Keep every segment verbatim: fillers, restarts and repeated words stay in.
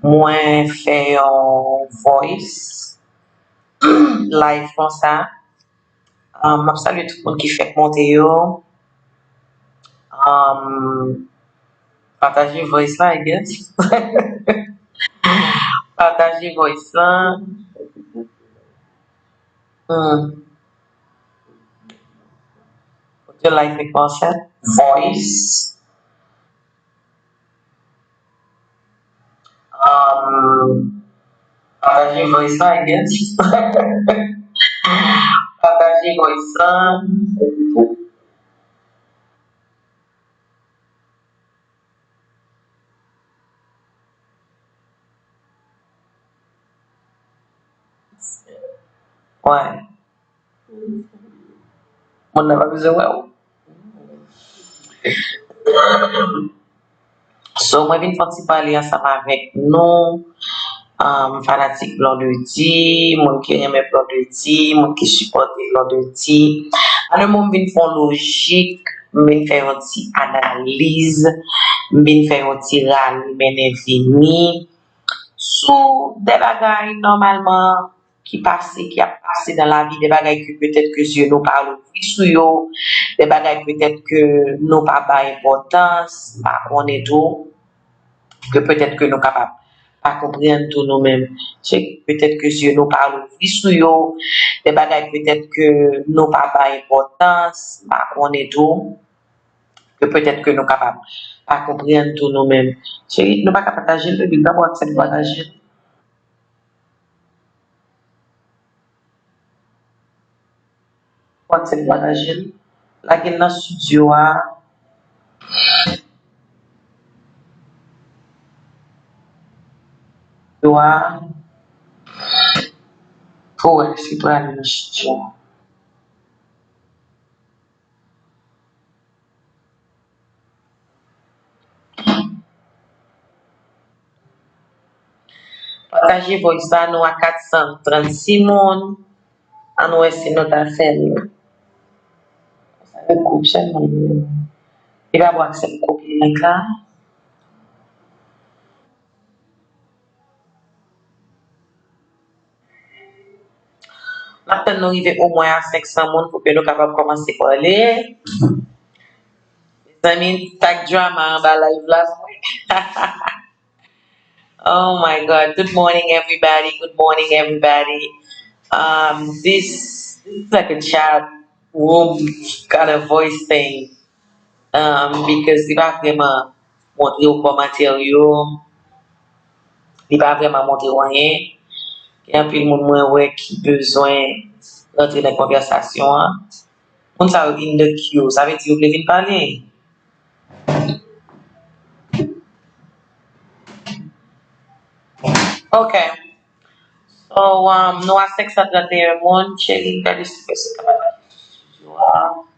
mwen fè yon voice live konsa. Um, m ap salye tout moun ki fèk monte yo. Um, pataje voice la, I guess. Pataje voice la. Hmm. Put your life in concept. Voice. Um, pataje voice la, I guess. Pataje voice la. Wè. Moun nan pa bezwen wè w. So, mwen vin fè yon ti pale ansanm avèk nou, um, fanatik Blondedy, moun ki renmen Blondedy, moun ki sipòte Blondedy. Ann, mwen vin fè yon lojik, m vin fè yon ti analiz, m vin fè yon ti rale mennen vini sou de bagay nòmalman ki pase, ki ap pase nan lavi, de bagay ke petèt ke zye nou pa louvri sou yo, de bagay petèt ke nou pa bay enpòtans, m pa konnen tou, ke petèt ke nou kapab pa konprann tou nou menm. Se petèt ke zye nou pa louvri sou yo, de bagay petèt ke nou pa bay enpòtans, m pa konnen tou, ke petèt ke nou kapab pa konprann tou nou menm. Cheri, nou pa ka pataje l, baby, m pa ba w aksè pou pataje l. Ou aksepte pataje l? Lage l nan estidyo a. Estidyo a. Pou wè si pou ale nan estidyo a. Pataje voice la, nou a kat san trannsis moun. Ann wè si nou ta fè l. Sa vle koup sèlman. Li pa bon aksè pou kopye link la. N ap tann nou rive omwen a senk san moun pou ke nou kapab kòmanse pale. Mezanmi, tak drama anba live la pou mwen. Oh my God. Good morning, everybody. Good morning, everybody. Um, this, this is like a chat room kind of voice thing. Um, because li pa vrèman montre w kòmantè yo, li pa vrèman montre w anyen. Gen anpil moun mwen wè ki bezwen rantre nan konvèsasyon an. Moun sa yo in the queue, sa vle di yo vle vin pale. Ok. So, um, nou a senk san trannteyen moun, cheri, gade si pèsonn ka pataje estidyo a.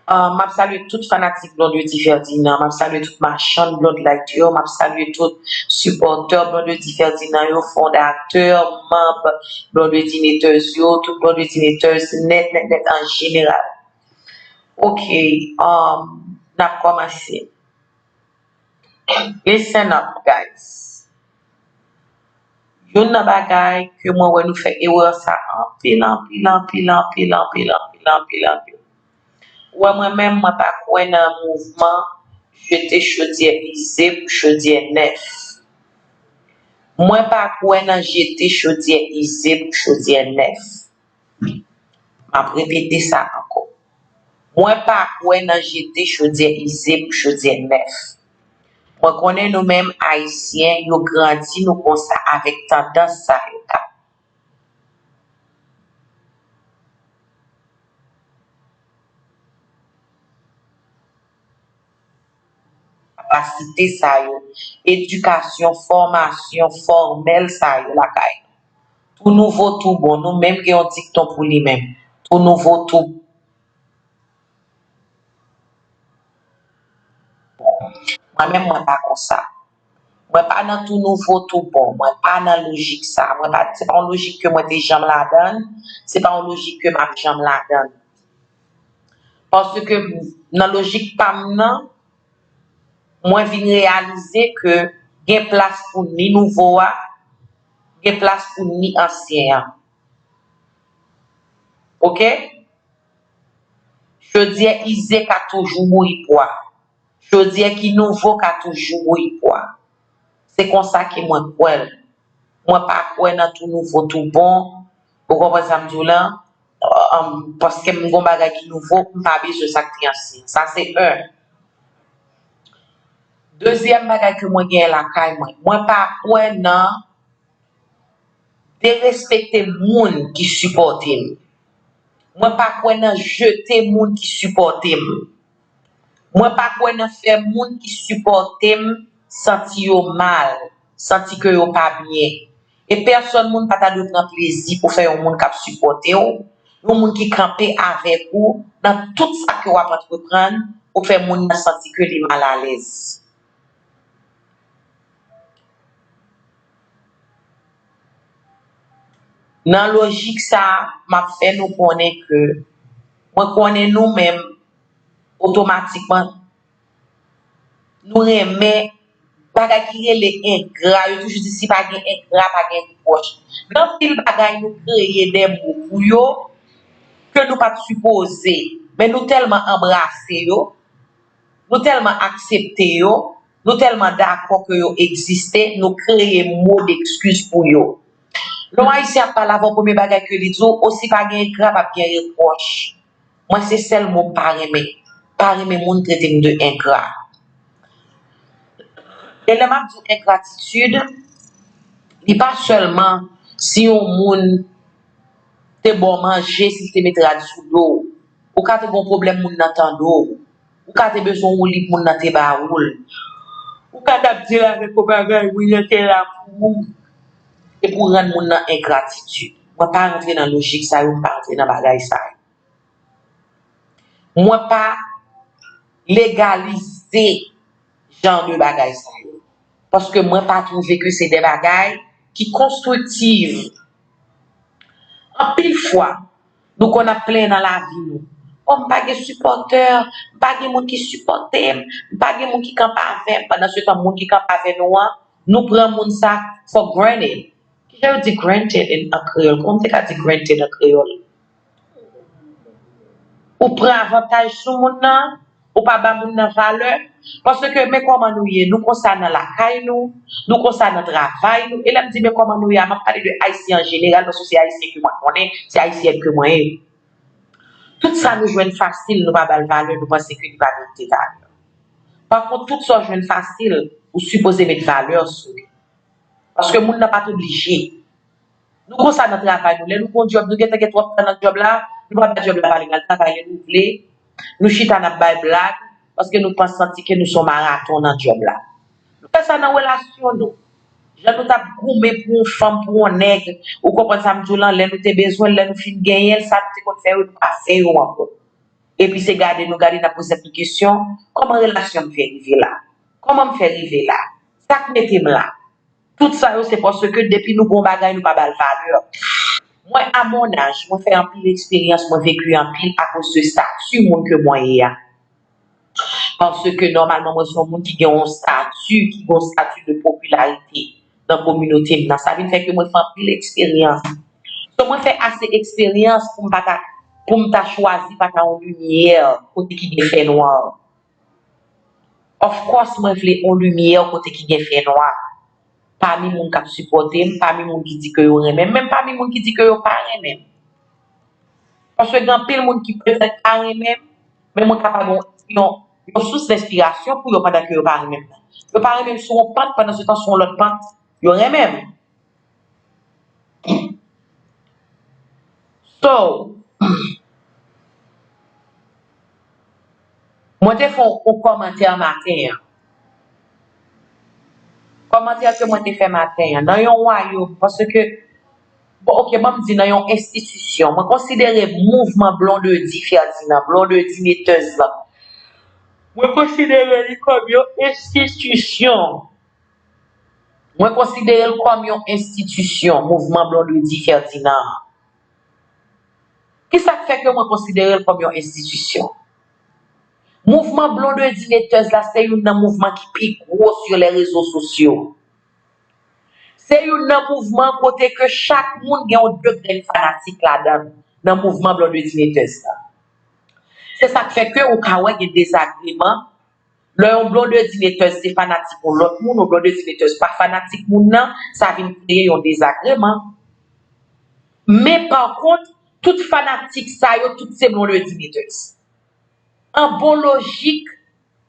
Uh, m ap salye tout fanatik Blondedy Ferdinand, m ap salye tout machann Blondlight yo, m ap salye tout sipòtè Blondedy Ferdinand yo, fondatè, manm Blondedy Nators yo, tout Blondedy Nators nèt, nèt, nèt an jeneral. Ok, um, n ap kòmanse. Listen up, guys. Youn nan bagay ke mwen wè nou fè erè sa anpil, anpil, anpil, anpil. Ou wè mwen menm, mwen pa kwè nan mouvman jete chodyè ize pou chodyè nèf. Mwen pa kwè nan jete chodyè ize pou chodyè nèf. M ap repete sa ankò. Mwen pa kwè nan jete chodyè ize pou chodyè nèf. Mwen konnen nou menm Ayisyen, yo grandi nou konsa avèk tandans sa yo k ap kapasite sa yo, edikasyon, fòmasyon fòmèl sa yo lakay nou. Tou nouvo, tou bon. Nou menm gen yon dikton pou li menm. Tou nouvo, tou bon. Mwen menm, mwen pa konsa. Mwen pa nan tou nouvo, tou bon. Mwen pa nan lojik sa. Mwen pa, se pa yon lojik ke mwen te janm ladan l. Se pa yon lojik ke m ap janm ladan l. Paske nan lojik pa m nan, mwen vin reyalize ke gen plas pou ni nouvo a, gen plas pou ni ansyen an. Oke? Chodyè ize ka toujou bouyi pwa. Chodyè ki nouvo ka toujou bouyi pwa. Se konsa ke mwen kwè l. Mwen pa kwè nan tou nouvo, tou bon. Ou konprann sa m di w lan? Um, paske m gon bagay ki nouvo, m pa bezwen sa k te ansyen. Sa se youn. Dezyèm bagay ke mwen genyen lakay mwen, mwen pa kwè nan derespekte moun ki sipòte m. Mwen pa kwè nan jete moun ki sipòte m. Mwen pa kwè nan fè moun ki sipòte m santi yo mal, santi ke yo pa byen. E pèsòn moun pa ta dwe pran plezi pou fè yon moun k ap sipòte w, yon moun ki kanpe avèk ou nan tout sa ke w ap antreprann, pou fè moun nan santi ke li malalèz. Nan lojik sa a, m ap fè nou konnen ke mwen konnen nou menm, otomatikman, nou renmen bagay ki rele engra. Yo toujou di si pa gen engra, pa gen repwòch. Gen anpil bagay nou kreye de mo pou yo ke nou pa t sipoze, men nou tèlman anbrase yo, nou tèlman aksepte yo, nou tèlman dakò ke yo egziste, nou kreye mo dekskiz pou yo. Lè yon Ayisyen ap pale avè w, premye bagay ke li di w, o si pa gen engra, p ap gen repwòch. Mwen, se sèl mo m pa renmen. Pa renmen moun trete m de engra. E lè m ap di w engratitid, li pa sèlman si yon moun te ba w manje, si l te met rad sou do w. Ou ka te gon pwoblèm, moun nan tande w. Ou ka te bezwen yon liv, moun nan te ba ou l. Ou ka t ap di l avèk yon bagay, moun nan te la pou ou. E pou rann moun nan engratitid. Mwen pa rantre nan lojik sa yo, m pa rantre nan bagay sa yo. Mwen pa legalize jan de bagay sa yo. Paske mwen pa twouve ke se de bagay ki konstriktiv. Anpil fwa, nou konn ap plenyen nan lavi nou. O, m pa gen sipòtè, m pa gen moun ki sipòte m, m pa gen moun ki kanpe avè m. Pandan se tan, moun ki kanpe avè nou an, nou pran moun sa for granted. Kijan yo di granted an, an kreyòl? Kòman m te ka di granted an kreyòl? Ou pran avantaj sou moun nan, ou pa ba moun nan valè. Paske men kòman nou ye, nou konsa nan lakay nou, nou konsa nan travay nou. E lè m di men kòman nou ye a, m ap pale de Ayisyen an jeneral, paske se Ayisyen ke mwen konnen, se Ayisyèn ke mwen ye. Tout sa nou jwenn fasil, nou pa ba l valè, nou panse ke li pa merite valè. Pa kont, tout sa w jwenn fasil, ou sipoze met valè sou li. Paske moun nan pa t oblije. Nou konsa nan travay nou. Lè nou gon djòb, nou gentan gen twòp tan nan djòb la, nou pa bay djòb la vale, n al travay lè nou vle. Nou chita, n ap bay blag, paske nou panse, santi ke nou se yon maraton nan djòb la. Nou fè sa nan relasyon nou. Jan nou t ap goumen pou yon fanm, pou yon nèg, ou konprann sa m di w lan, lè nou te bezwen l, lè nou fin genyen l, sa nou te konn fè yo, nou pa fè yo ankò. Epi se gade nou gade, n ap poze tèt nou kesyon, kòman relasyon m fè rive la? Kòman m fè rive la? Sa k mete m la? Tout sa yo se paske depi nou gon bagay, nou pa ba l valè. Mwen, à mon âge, mwen fè anpil eksperyans, mwen veki anpil akoz de stati moun ke mwen ye a. Paske nòmalman, mwen se yon moun ki gen yon stati, ki gen yon stati de popilarite nan kominote m nan. Sa vin fè ke mwen fè anpil eksperyans. So, mwen fè ase eksperyans pou m pa ta, pou m ta chwazi pa ta yon limyè kote ki gen fènwa. Of course, mwen vle yon limyè kote ki gen fènwa. Pami moun k ap sipòte m, pami moun ki di ke yo renmen m, menm pami moun ki di ke yo pa renmen m. Paske gen anpil moun ki petèt pa renmen m, men mwen kapab yon, yon, yon sous lenspirasyon pou yo pandan ke yo pa renmen m nan. Yo pa renmen m sou yon pant, pandan se tan sou yon lòt pant, yo renmen m. So, mwen te fè yon kòmantè maten an. Kòmantè ke mwen te fè maten an, nan yon wayòm, paske, bon, oke, ban m di, nan yon enstitisyon, mwen konsidere mouvman Blondedy Ferdinand, Blondedy metèz la, mwen konsidere li kòm yon enstitisyon. Mwen konsidere l kòm yon enstitisyon, mouvman Blondedy Ferdinand an. Kisa k fè ke mwen konsidere l kòm yon enstitisyon? Mouvman Blondedy Netez la se youn nan mouvman ki pi gwo sou lè rezo sosyo. Se youn nan mouvman kote ke chak moun gen yon de grenn fanatik ladan l, nan mouvman Blondedy Netez la. Se sa k fè ke ou ka wè gen dezagreman. Lè yon Blondedy Netez se fanatik yon lòt moun, yon Blondedy Netez pa fanatik moun nan, sa vin kreye yon dezagreman. Men pa kont, tout fanatik sa yo, tout se Blondedy Netez. An bon lojik,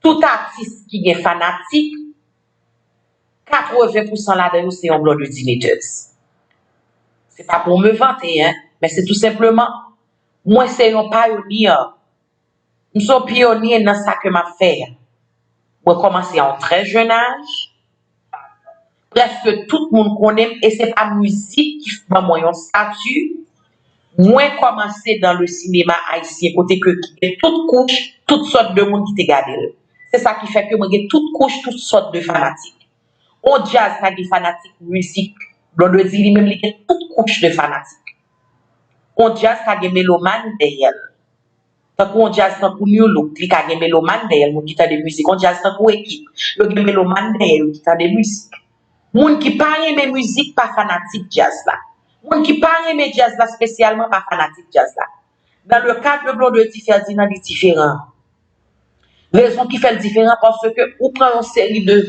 tout atis ki gen fanatik, katreven pousan ladan yo se yon Blondedy Netez. Se pa pou m me vante, en, men se tou senpleman, mwen se yon payonye. M se yon pyonye nan sa ke m ap fè a. Mwen kòmanse a yon trè jèn aj. Prèske tout moun konnen m e se pa mizik ki ban mwen yon stati. Mwen kòmanse dan le sinema ayisyen kote ke ki gen tout kouch, tout sòt de moun ki te gade l. Se sa ki fè ke mwen gen tout kouch, tout sòt de fanatik. On djaz ka gen fanatik mizik. Blondedy li menm li gen tout kouch de fanatik. On djaz ka gen meloman dèyè l. Tankou yon djaz tankou New Look, li ka gen meloman dèyè l, moun ki tande mizik. Yon djaz tankou Ekip, yo gen meloman dèyè yo ki tande mizik. Moun ki pa renmen mizik pa fanatik djaz la. Moun ki pa renmen djaz la espesyalman pa fanatik djaz la. Dans le cas de Blondedy Ferdinand, li diferan. Rezon ki fè l diferan, paske ou pran yon seri de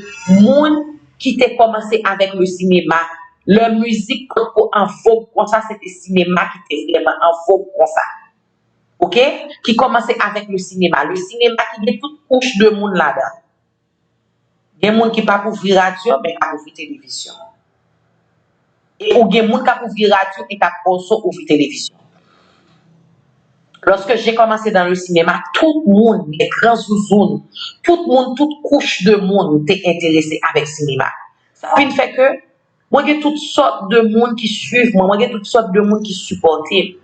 moun ki te kòmanse avèk le sinema. Lè mizik potko an vog konsa, se te sinema ki te vrèman an vog konsa. Oke? Ki kòmanse avèk le sinema. Le sinema ki gen tout kouch de moun ladan. Gen moun ki p ap ouvri radyo, men k ap ouvri televizyon. E ou gen moun k ap ouvri radyo e k ap also ouvri televizyon. Lorsque j'ai commencé dans le cinéma, tout moun, les grands zouzounes, tout moun, tout kouch de moun te enterese avèk sinema. Sa vin fè ke mwen gen tout sòt de moun ki swiv mwen, mwen gen tout sòt de moun ki sipòte m.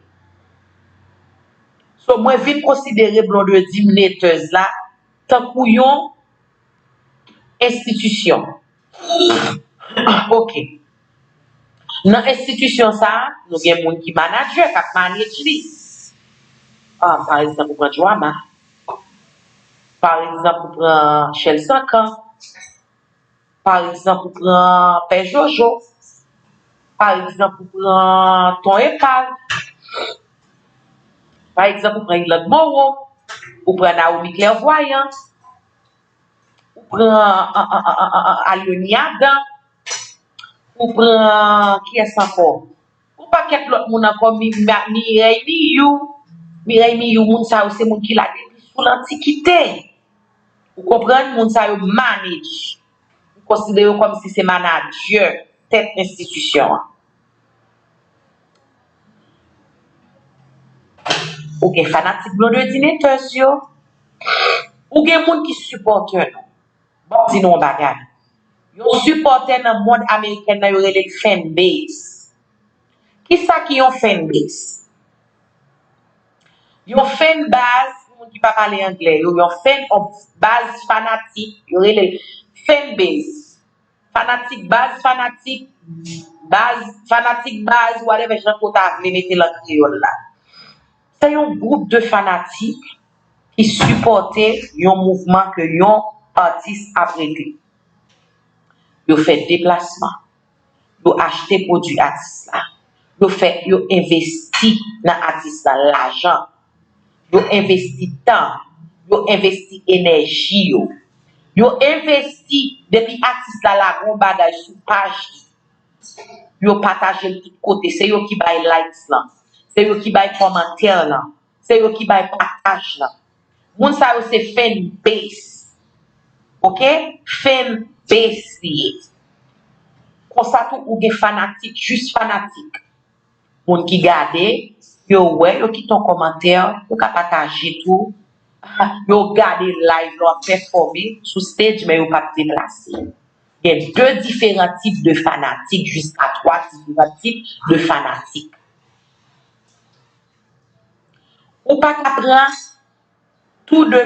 So, mwen vin konsidere Blondedy Netez la tankou yon enstitisyon. Oke. Nan enstitisyon sa a, nou gen moun ki manadjè, k ap manage li. Ah, pa egzanp, ou pran Joama. Pa egzanp, ou pran Chèl Sankan. Pa egzanp, ou pran Pè Jojo. Pa egzanp, ou pran Ton Epal. Pa egzanp, ou pran Yolande Moreau. Ou pran Naomi Clairvoyant. Ou pran Alyony Adam. Ou pran kiyès ankò? Yon pakèt lòt moun ankò, Mi-, Ma-, Mireille Miyou. Mireille Miyou, moun sa yo se moun ki la depi sou lantikite. Ou konprann? Moun sa yo manage. Ou konsidere yo kòmsi se manadjè tèt enstitisyon an. Ou gen fanatik Blondedy Netez yo. Ou gen moun ki sipòtè nou. Bon, m di nou yon bagay. Yon sipòtè nan mond amerikèn nan, yo rele l fan base. Kisa ki yon fan base? Yon fan base, pou moun ki pa pale anglè, yo, yon fan, yon baz fanatik, yo rele l fan base. Fanatik baz, fanatik baz, fanatik baz, whatever jan ke w ta vle mete l an kreyòl la. Se yon gwoup de fanatik ki sipòte yon mouvman ke yon atis ap rete. Yo fè deplasman, yo achte pwodui atis la, yo fè, yo envesti nan atis la lajan, yo envesti tan, yo envesti enèji yo, yo envesti depi atis la lage yon bagay sou paj li, yo pataje l tout kote, se yo ki bay likes lan, se yo ki bay kòmantè lan, se yo ki bay pataj lan. Moun sa yo se fan base. Oke? Fan base li ye. Konsa tou ou gen fanatik, jis fanatik. Moun ki gade, yo wè, yo kite yon kòmantè, yo ka pataje tou. Yo gade live la w ap pèfòme sou stage, men yo p ap deplase. Gen de diferan tip de fanatik, jiska twa diferan tip de fanatik. Ou pa ka pran tou de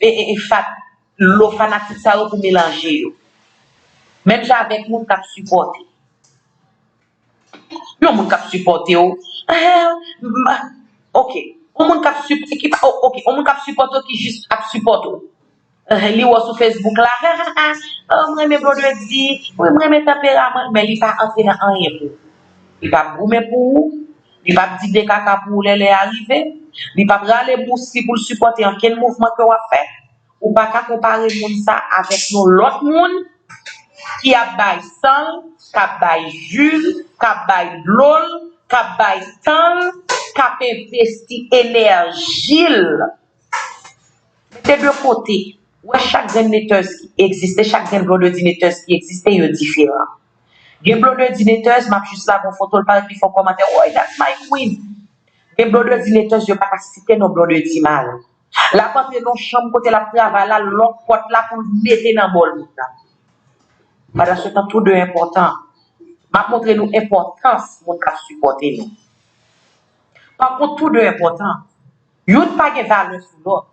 e, e, e fat, lo fanatik sa yo pou melanje yo. Menm jan avèk moun k ap sipòte. Yon moun k ap sipòte w, eh, m, oke. Yon moun k ap sip- ki pa- o- oke, yon moun k ap sipòte w ki jis ap sipòte w. Eh, li wè w sou Facebook la, oh, m renmen Blondedy, wi, m renmen tanperaman l, men li pa antre nan anyen pou ou. Li p ap goumen pou ou, li p ap di de kaka pou ou lè lè a rive, li p ap rale bous li pou l sipòte ankenn mouvman ke w ap fè. Ou pa ka konpare moun sa avèk yon lòt moun ki ap bay san l, k ap bay ji l, k ap bay dlo l, k ap bay tan l, k ap envesti enèji l. Mete de kote. Ou wè chak grenn haters ki egziste, chak grenn Blondedy haters ki egziste, yo diferan. Gen Blondedy haters, m ap jis lage yon foto, l parèt li fè yon kòmantè, woy, that's my queen. Gen Blondedy haters, yo pa ka site non Blondedy mal. L ap antre nan yon chanm kote l ap travay la, lòk pòt la pou l mete nan bòl moun nan. Pandansetan, tou de enpòtan. M ap montre nou enpòtans moun k ap sipòte nou. Pa kont, tou de enpòtan. Youn pa gen valè sou lòt.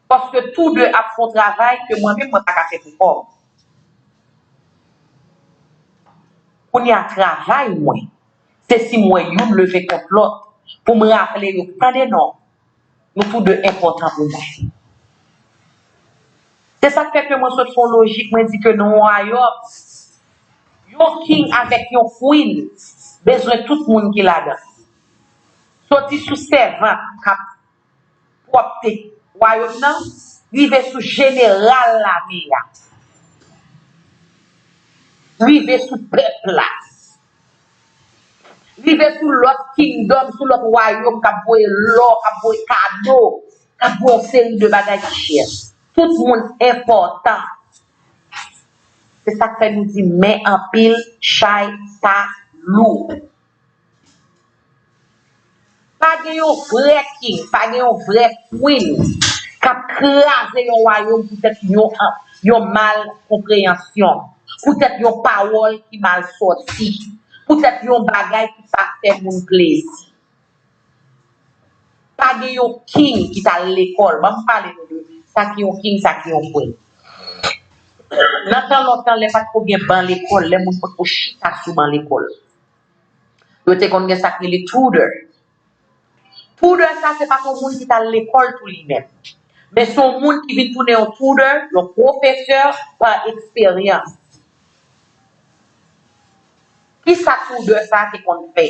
Paske tou de ap fè yon travay ke mwen menm mwen pa ka fè pou kò m. Kounye a, travay mwen, se si m wè youn leve kont lòt, pou m raple yo, tande non, nou tou de enpòtan pou mwen. Se sa k fè ke mwen sot fè yon lojik, mwen di ke nan yon wayòm, yon king avèk yon queen bezwen tout moun ki ladan. Soti sou sèvant k ap pwòpte wayòm nan, rive sou jeneral lame a, rive sou pèp la, rive sou lòt kingdom, sou lòt wayòm k ap voye lò, k ap voye kado, k ap voye yon seri de bagay ki chè. Tout moun enpòtan. Se sa k fè nou di men anpil, chay pa lou. Pa gen yon vrè king, pa gen yon vrè queen k ap kraze yon wayòm poutèt yon, yon mal konpreyansyon, poutèt yon pawòl ki mal sòti, poutèt yon bagay ki pa fè moun plezi. Pa gen yon king ki t al lekòl. Ban m pale nou de sa ki yon king, sa ki yon queen. Nan tan lontan, lè pa t ko gen ban lekòl, lè moun pa t ko chita sou ban lekòl, yo te konn gen sa k rele tutor. Tutor sa, se pa t yon moun ki t al lekòl tou li menm. Men se yon moun ki vin tounen yon tutor, yon pwofesè pa eksperyans. Kisa tutor sa te konn fè?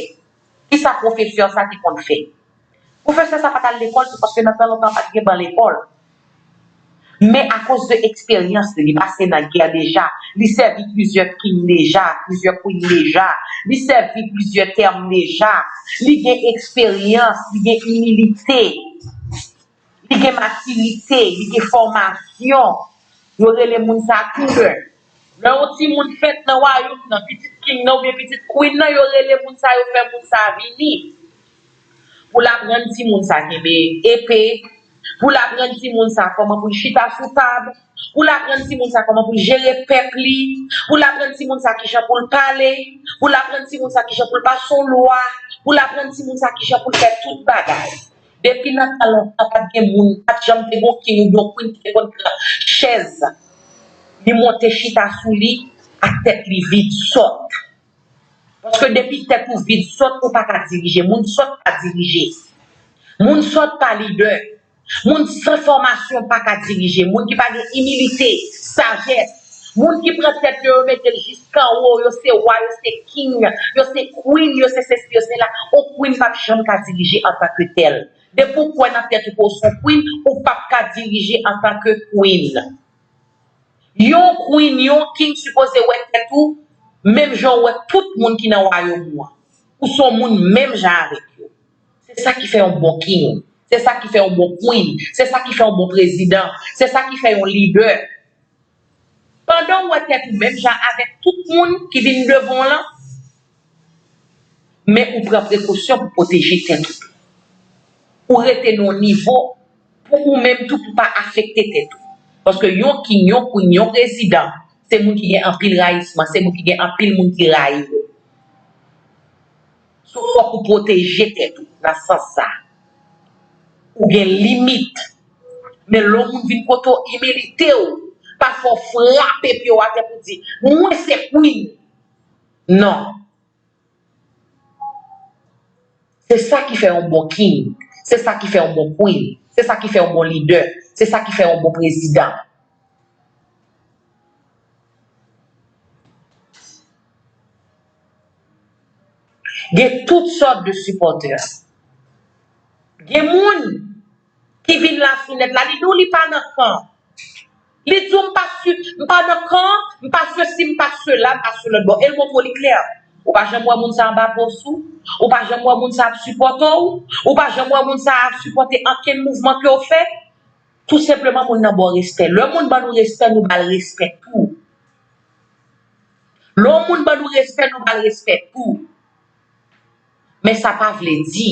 Kisa pwofesè sa te konn fè? Pwofesè sa pa t al lekòl, se paske nan tan lontan pa t gen ban lekòl. Men akoz de eksperyans li, li pase nan gè deja, li sèvi plizyè king deja, plizyè queen deja, li sèvi plizyè tèm deja, li gen eksperyans, li gen imilite, li gen matirite, li gen fòmasyon. Yo rele moun sa tutor. Lè yon timoun fèt nan wayòm nan, pitit king nan oubyen pitit queen nan, yo rele moun sa, yo fè moun sa vini. Pou l aprann timoun sa kenbe epe, pou l aprann timoun sa kòman pou l chita sou tab, pou l aprann timoun sa kòman pou l jere pèp li, pou l aprann timoun sa kijan pou l pale, pou l aprann timoun sa kijan pou l pase yon lwa, pou l aprann timoun sa kijan pou l fè tout bagay. Depi nan tan lontan, pa t gen moun, pa t janm te gen yon king oubyen yon queen ki te konn pran chèz, li monte chita sou li ak tèt li vid sòt. Paske depi tèt ou vid sòt, ou pa ka dirije. Moun sòt pa dirije. Moun sòt pa lidè. Moun san fòmasyon pa ka dirije. Moun ki pa gen imilite, sajès. Moun ki pran tèt yo, yo mete l jiskanwo, yo se wa, yo se king, yo se queen, yo se sesi, yo se la. Yon queen p ap janm ka dirije antanke tèl. Depi w kwè nan tèt ou ke w se yon queen, ou p ap ka dirije antanke queen. Yon queen, yon king sipoze wè tèt ou menm jan w wè tout moun ki nan wayòm ou an. Ou se yon moun menm jan avèk yo. Se sa ki fè yon bon king. Se sa ki fè yon bon queen. Se sa ki fè yon bon prezidan. Se sa ki fè yon lidè. Pandan w wè tèt ou menm jan avèk tout moun ki vin devan w lan, men ou pran prekosyon pou pwoteje tèt ou. Ou rete nan yon nivo pou ou menm tou pou pa afekte tèt ou. Paske yon king, yon queen, yon prezidan, se moun ki gen anpil rayisman, se moun ki gen anpil moun ki rayi yo. So, fòk ou pwoteje tèt ou nan sans sa. Ou gen limit. Men lè yon moun vin kote w, imilite w, pafwa w frape pye w atè pou di, mwen se queen. Non. Se sa ki fè yon bon king. Se sa ki fè yon bon queen. Se sa ki fè yon bon lidè. Se sa ki fè yon bon prezidan. Gen tout sòt de sipòtè. Gen moun ki vin la sou nèt la, li di w li pa nan kan. Li di w m pa sou, m pa nan kan, m pa sesi, m pa sela, m pa sou lòt bò. E l montre w li klè. Ou pa janm wè moun sa anba pòs ou. Ou pa janm wè moun sa ap sipòte w. Ou pa janm wè moun sa ap sipòte ankenn mouvman ke w fè. Tou senpleman, moun nan ba w respè. Lè yon moun ban nou respè, nou ba l respè tou. Lè yon moun ban nou respè, nou ba l respè tou. Men sa pa vle di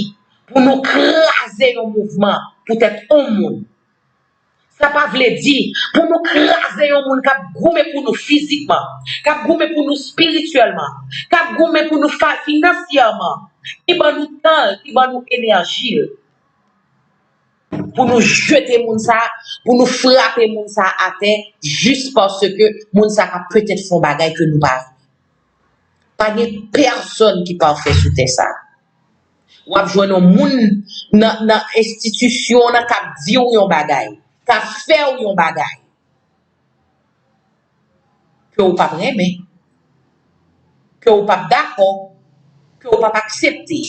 pou nou kraze yon mouvman poutèt yon moun. Sa pa vle di pou nou kraze yon moun k ap goumen pou nou fizikman, k ap goumen pou nou espirityèlman, k ap goumen pou nou fa-, finansyèman, ki ban nou tan l, ki ban nou enèji l. Pou nou jete moun sa, pou nou frape moun sa atè, jis paske moun sa ka petèt fè yon bagay ke nou pa vle. Pa gen pèsonn ki pafè sou tè sa. W ap jwenn yon moun nan, nan enstitisyon w nan k ap di w yon bagay, k ap fè w yon bagay ke w p ap renmen, ke w p ap dakò, ke w p ap aksepte.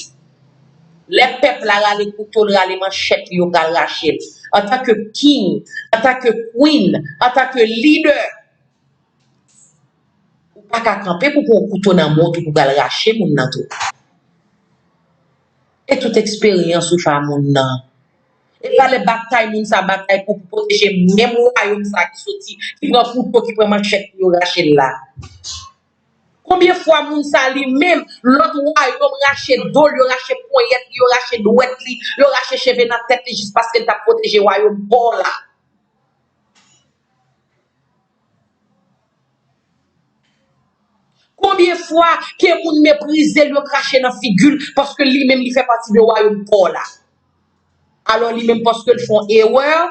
Lè pèp la rale kouto l, rale manchèt li, yo pral rache l. Antanke king, antanke queen, antanke lidè, ou pa ka kanpe pou pran yon kouto nan men w tou pou pral rache moun nan tou. E tout eksperyans ou fè a moun nan. E pa lè batay moun sa batay pou, pou pwoteje menm wayòm sa ki soti, ki pran kouto, ki pran manchèt pou yo rache l la. Konbyen fwa moun sa li menm, lòt wayòm rache do l, yo rache ponyèt li, yo rache dwèt li, yo rache cheve nan tèt li jis paske l t ap pwoteje wayòm pa w la. Konbyen fwa ke moun meprize l, yo krache nan figi l, paske li menm li fè pati de wayòm pa w la. Alò li menm paske l fè yon erè,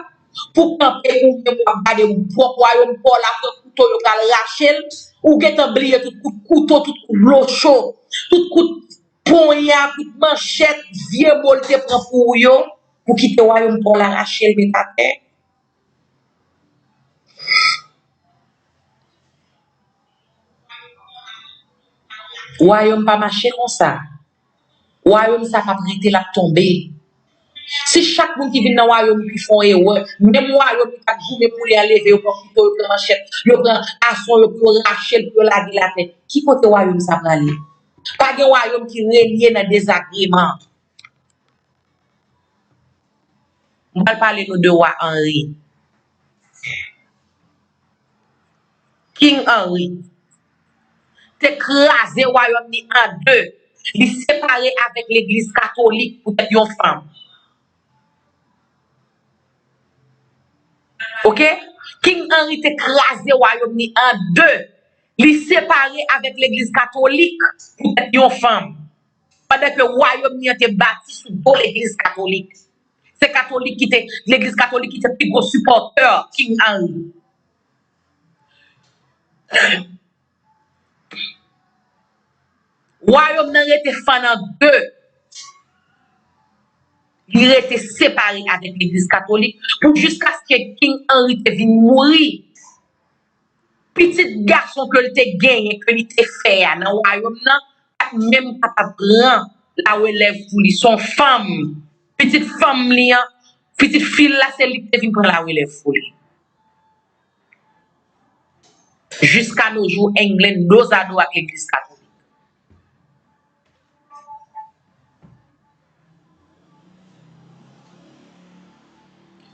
pou kanpe ou menm w ap gade pwòp wayòm pa w la, pran kouto yo pral rache l, ou gentan bliye tout kout kouto, tout kout locho, tout kout ponya, kout manchèt, vye mo l te pran pou ou yo, pou kite wayòm pa w la rache l met atè. Wayòm pa mache konsa. Wayòm sa p ap rete, l ap tonbe. Si chak moun ki vin nan wayòm ou ki fè yon erè, menm wayòm ou k ap goumen pou li a leve, yo pran kouto, yo pran manchèt, yo pran ason yo pou yo rache l, pou yo lage l atè, ki kote wayòm sa prale? Pa gen wayòm ki renye nan dezagreman. M pral pale nou de wa Henry. King Henry te kraze wayòm ni an de. Li separe avèk legliz katolik poutèt yon fanm. Oke? King Henry te kraze wayòm ni an de. Li separe avèk legliz katolik poutèt yon fanm. Pandan ke wayòm ni an te bati sou do legliz katolik. Se katolik ki te, legliz katolik ki te pi gwo sipòtè King Henry. Wayòm nan rete fann an de. Li rete separe avèk legliz katolik pou jiskaske King Henry te vin mouri. Pitit gason ke l te genyen, ke li te fè a nan wayòm nan, pa t menm kapab pran larelèv pou li. Se yon fanm. Pitit fanm li an, pitit fi l la, se li ki te vin pran larelèv pou li. Jiska no jou, England dozado ak legliz katolik.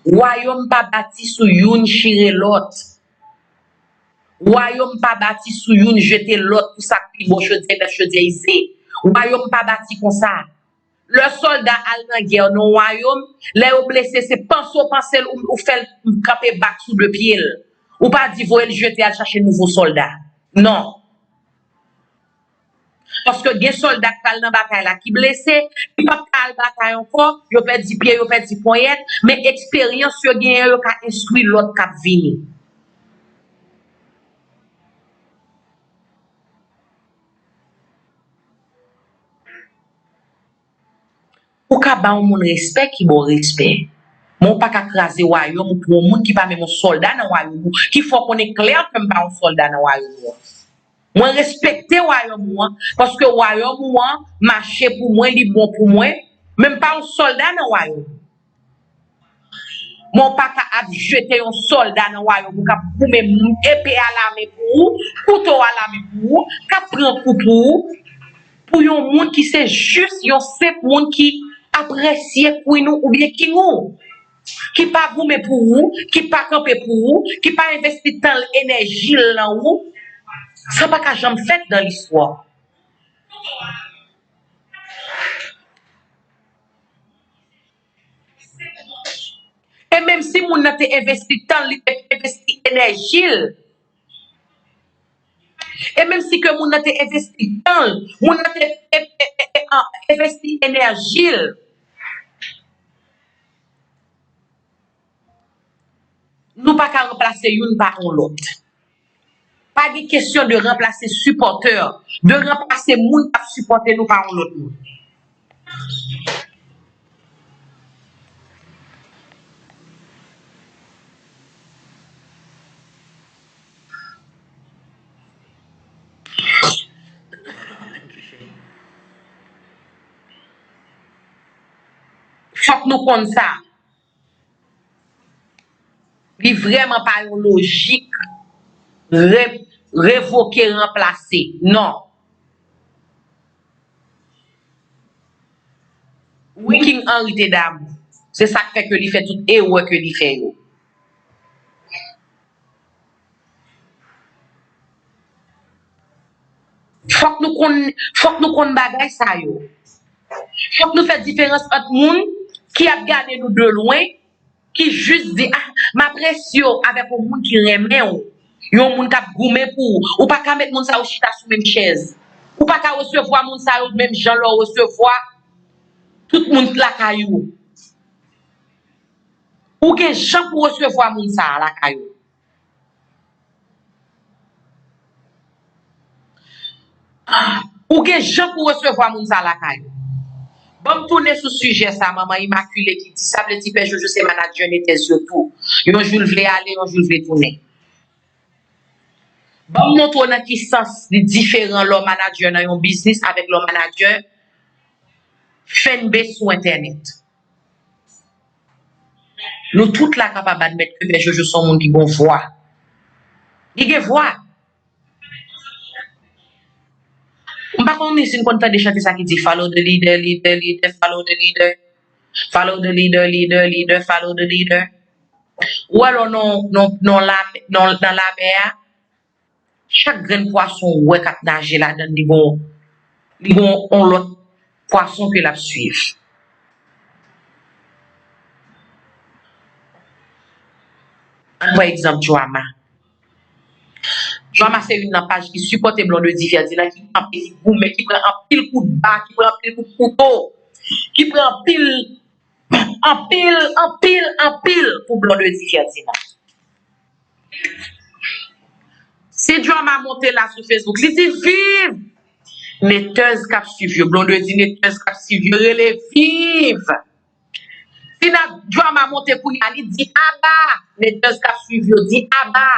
Wayòm pa bati sou youn chire lòt. Wayòm pa bati sou youn jete lòt pou sa k pi bon, chodyè nèf, chodyè ize. Wayòm pa bati konsa. Lè sòlda al nan gè nan yon wayòm, lè yo blese, se panse w panse l, ou, ou fè l kanpe bak sou de pye l. Ou pa di voye l jete al chache nouvo sòlda. Non. Paske gen sòlda k pral nan batay la ki blese, ki p ap ka al batay ankò, yo pèdi pye, yo pèdi ponyèt, men eksperyans yo genyen yo ka enstwi lòt k ap vini. Ou ka ba yon moun respè ki ba w respè. Men w pa ka kraze wayòm ou pou yon moun ki pa menm yon sòlda nan wayòm ou, ki fè w konnen klè ke m pa yon sòlda nan wayòm ou an. Mwen respekte wayòm ou an, paske wayòm ou an mache pou mwen, li bon pou mwen, men m pa yon sòlda nan wayòm ou. Men w pa ka ap jete yon sòlda nan wayòm ou k ap goumen epe a lamen pou ou, kouto a lamen pou ou, k ap pran kou pou ou, pou yon moun ki se jis yon senp moun ki apresye queen ou oubyen king ou, ki pa goumen pou ou, ki pa kanpe pou ou, ki pa envesti tan l, enèji l nan ou, sa pa ka janm fèt nan listwa. E menm si moun nan te envesti tan l, li te envesti enèji l, e menm si ke moun nan te envesti tan l, moun nan te e- e- e- e- an- envesti enèji l, nou pa ka ranplase youn pa yon lòt. Pa gen kesyon de ranplase sipòtè, de ranplase moun k ap sipòte nou pa yon lòt moun. Fòk nou konn sa. Li vrèman pa yon lojik re- revoke, ranplase. Non. Wi, King Henry te damou. Se sa k fè ke li fè tout erè ke li fè yo. Fòk nou konn, fòk nou konn bagay sa yo. Fòk nou fè diferans ant moun ki ap gade nou de lwen, ki jis di, ah, m apresye w avèk yon moun ki renmen w, yon moun k ap goumen pou ou. Ou pa ka met moun sa yo chita sou menm chèz. Ou pa ka resevwa moun sa yo menm jan lè w resevwa tout moun lakay ou. Ou gen jan pou resevwa moun sa a lakay ou. Ou gen jan pou resevwa moun sa lakay ou. Ban m tounen sou sijè sa, manman Imakile ki di, sa vle di Pè Jojo se manadjè Netès yo tou. Yon jou l vle ale, yon jou l vle tounen. Ban m montre w nan ki sans li diferan lè w manadjè nan yon biznis avèk lè w manadjè fanbase sou entènèt. Nou tout la kapab admèt ke Pè Jojo se yon moun ki gen vwa. Li gen vwa. M pa konnen si n konn tande chante sa ki di, follow the leader, leader, leader, follow the leader. Follow the leader, leader, leader, follow the leader. Ou wè lè w nan, nan, nan lamè, nan, nan lamè a, chak grenn pwason ou wè k ap naje ladan l, li gon, li gon on lòt pwason ke l ap swiv. Ann pran egzanp Drama. Drama se youn nan paj ki sipòte Blondedy Ferdinand, ki kanpe, ki goumen, ki pran anpil kout ba, ki pran anpil kout kouto, ki pran anpil, anpil, anpil, anpil pou Blondedy Ferdinand. Si Drama monte la sou Facebook, li di viv! Netèz k ap swiv yo, Blondedy netèz k ap swiv yo, rele viv! Si Drama monte kounye a, li di aba! Netèz k ap swiv yo di aba!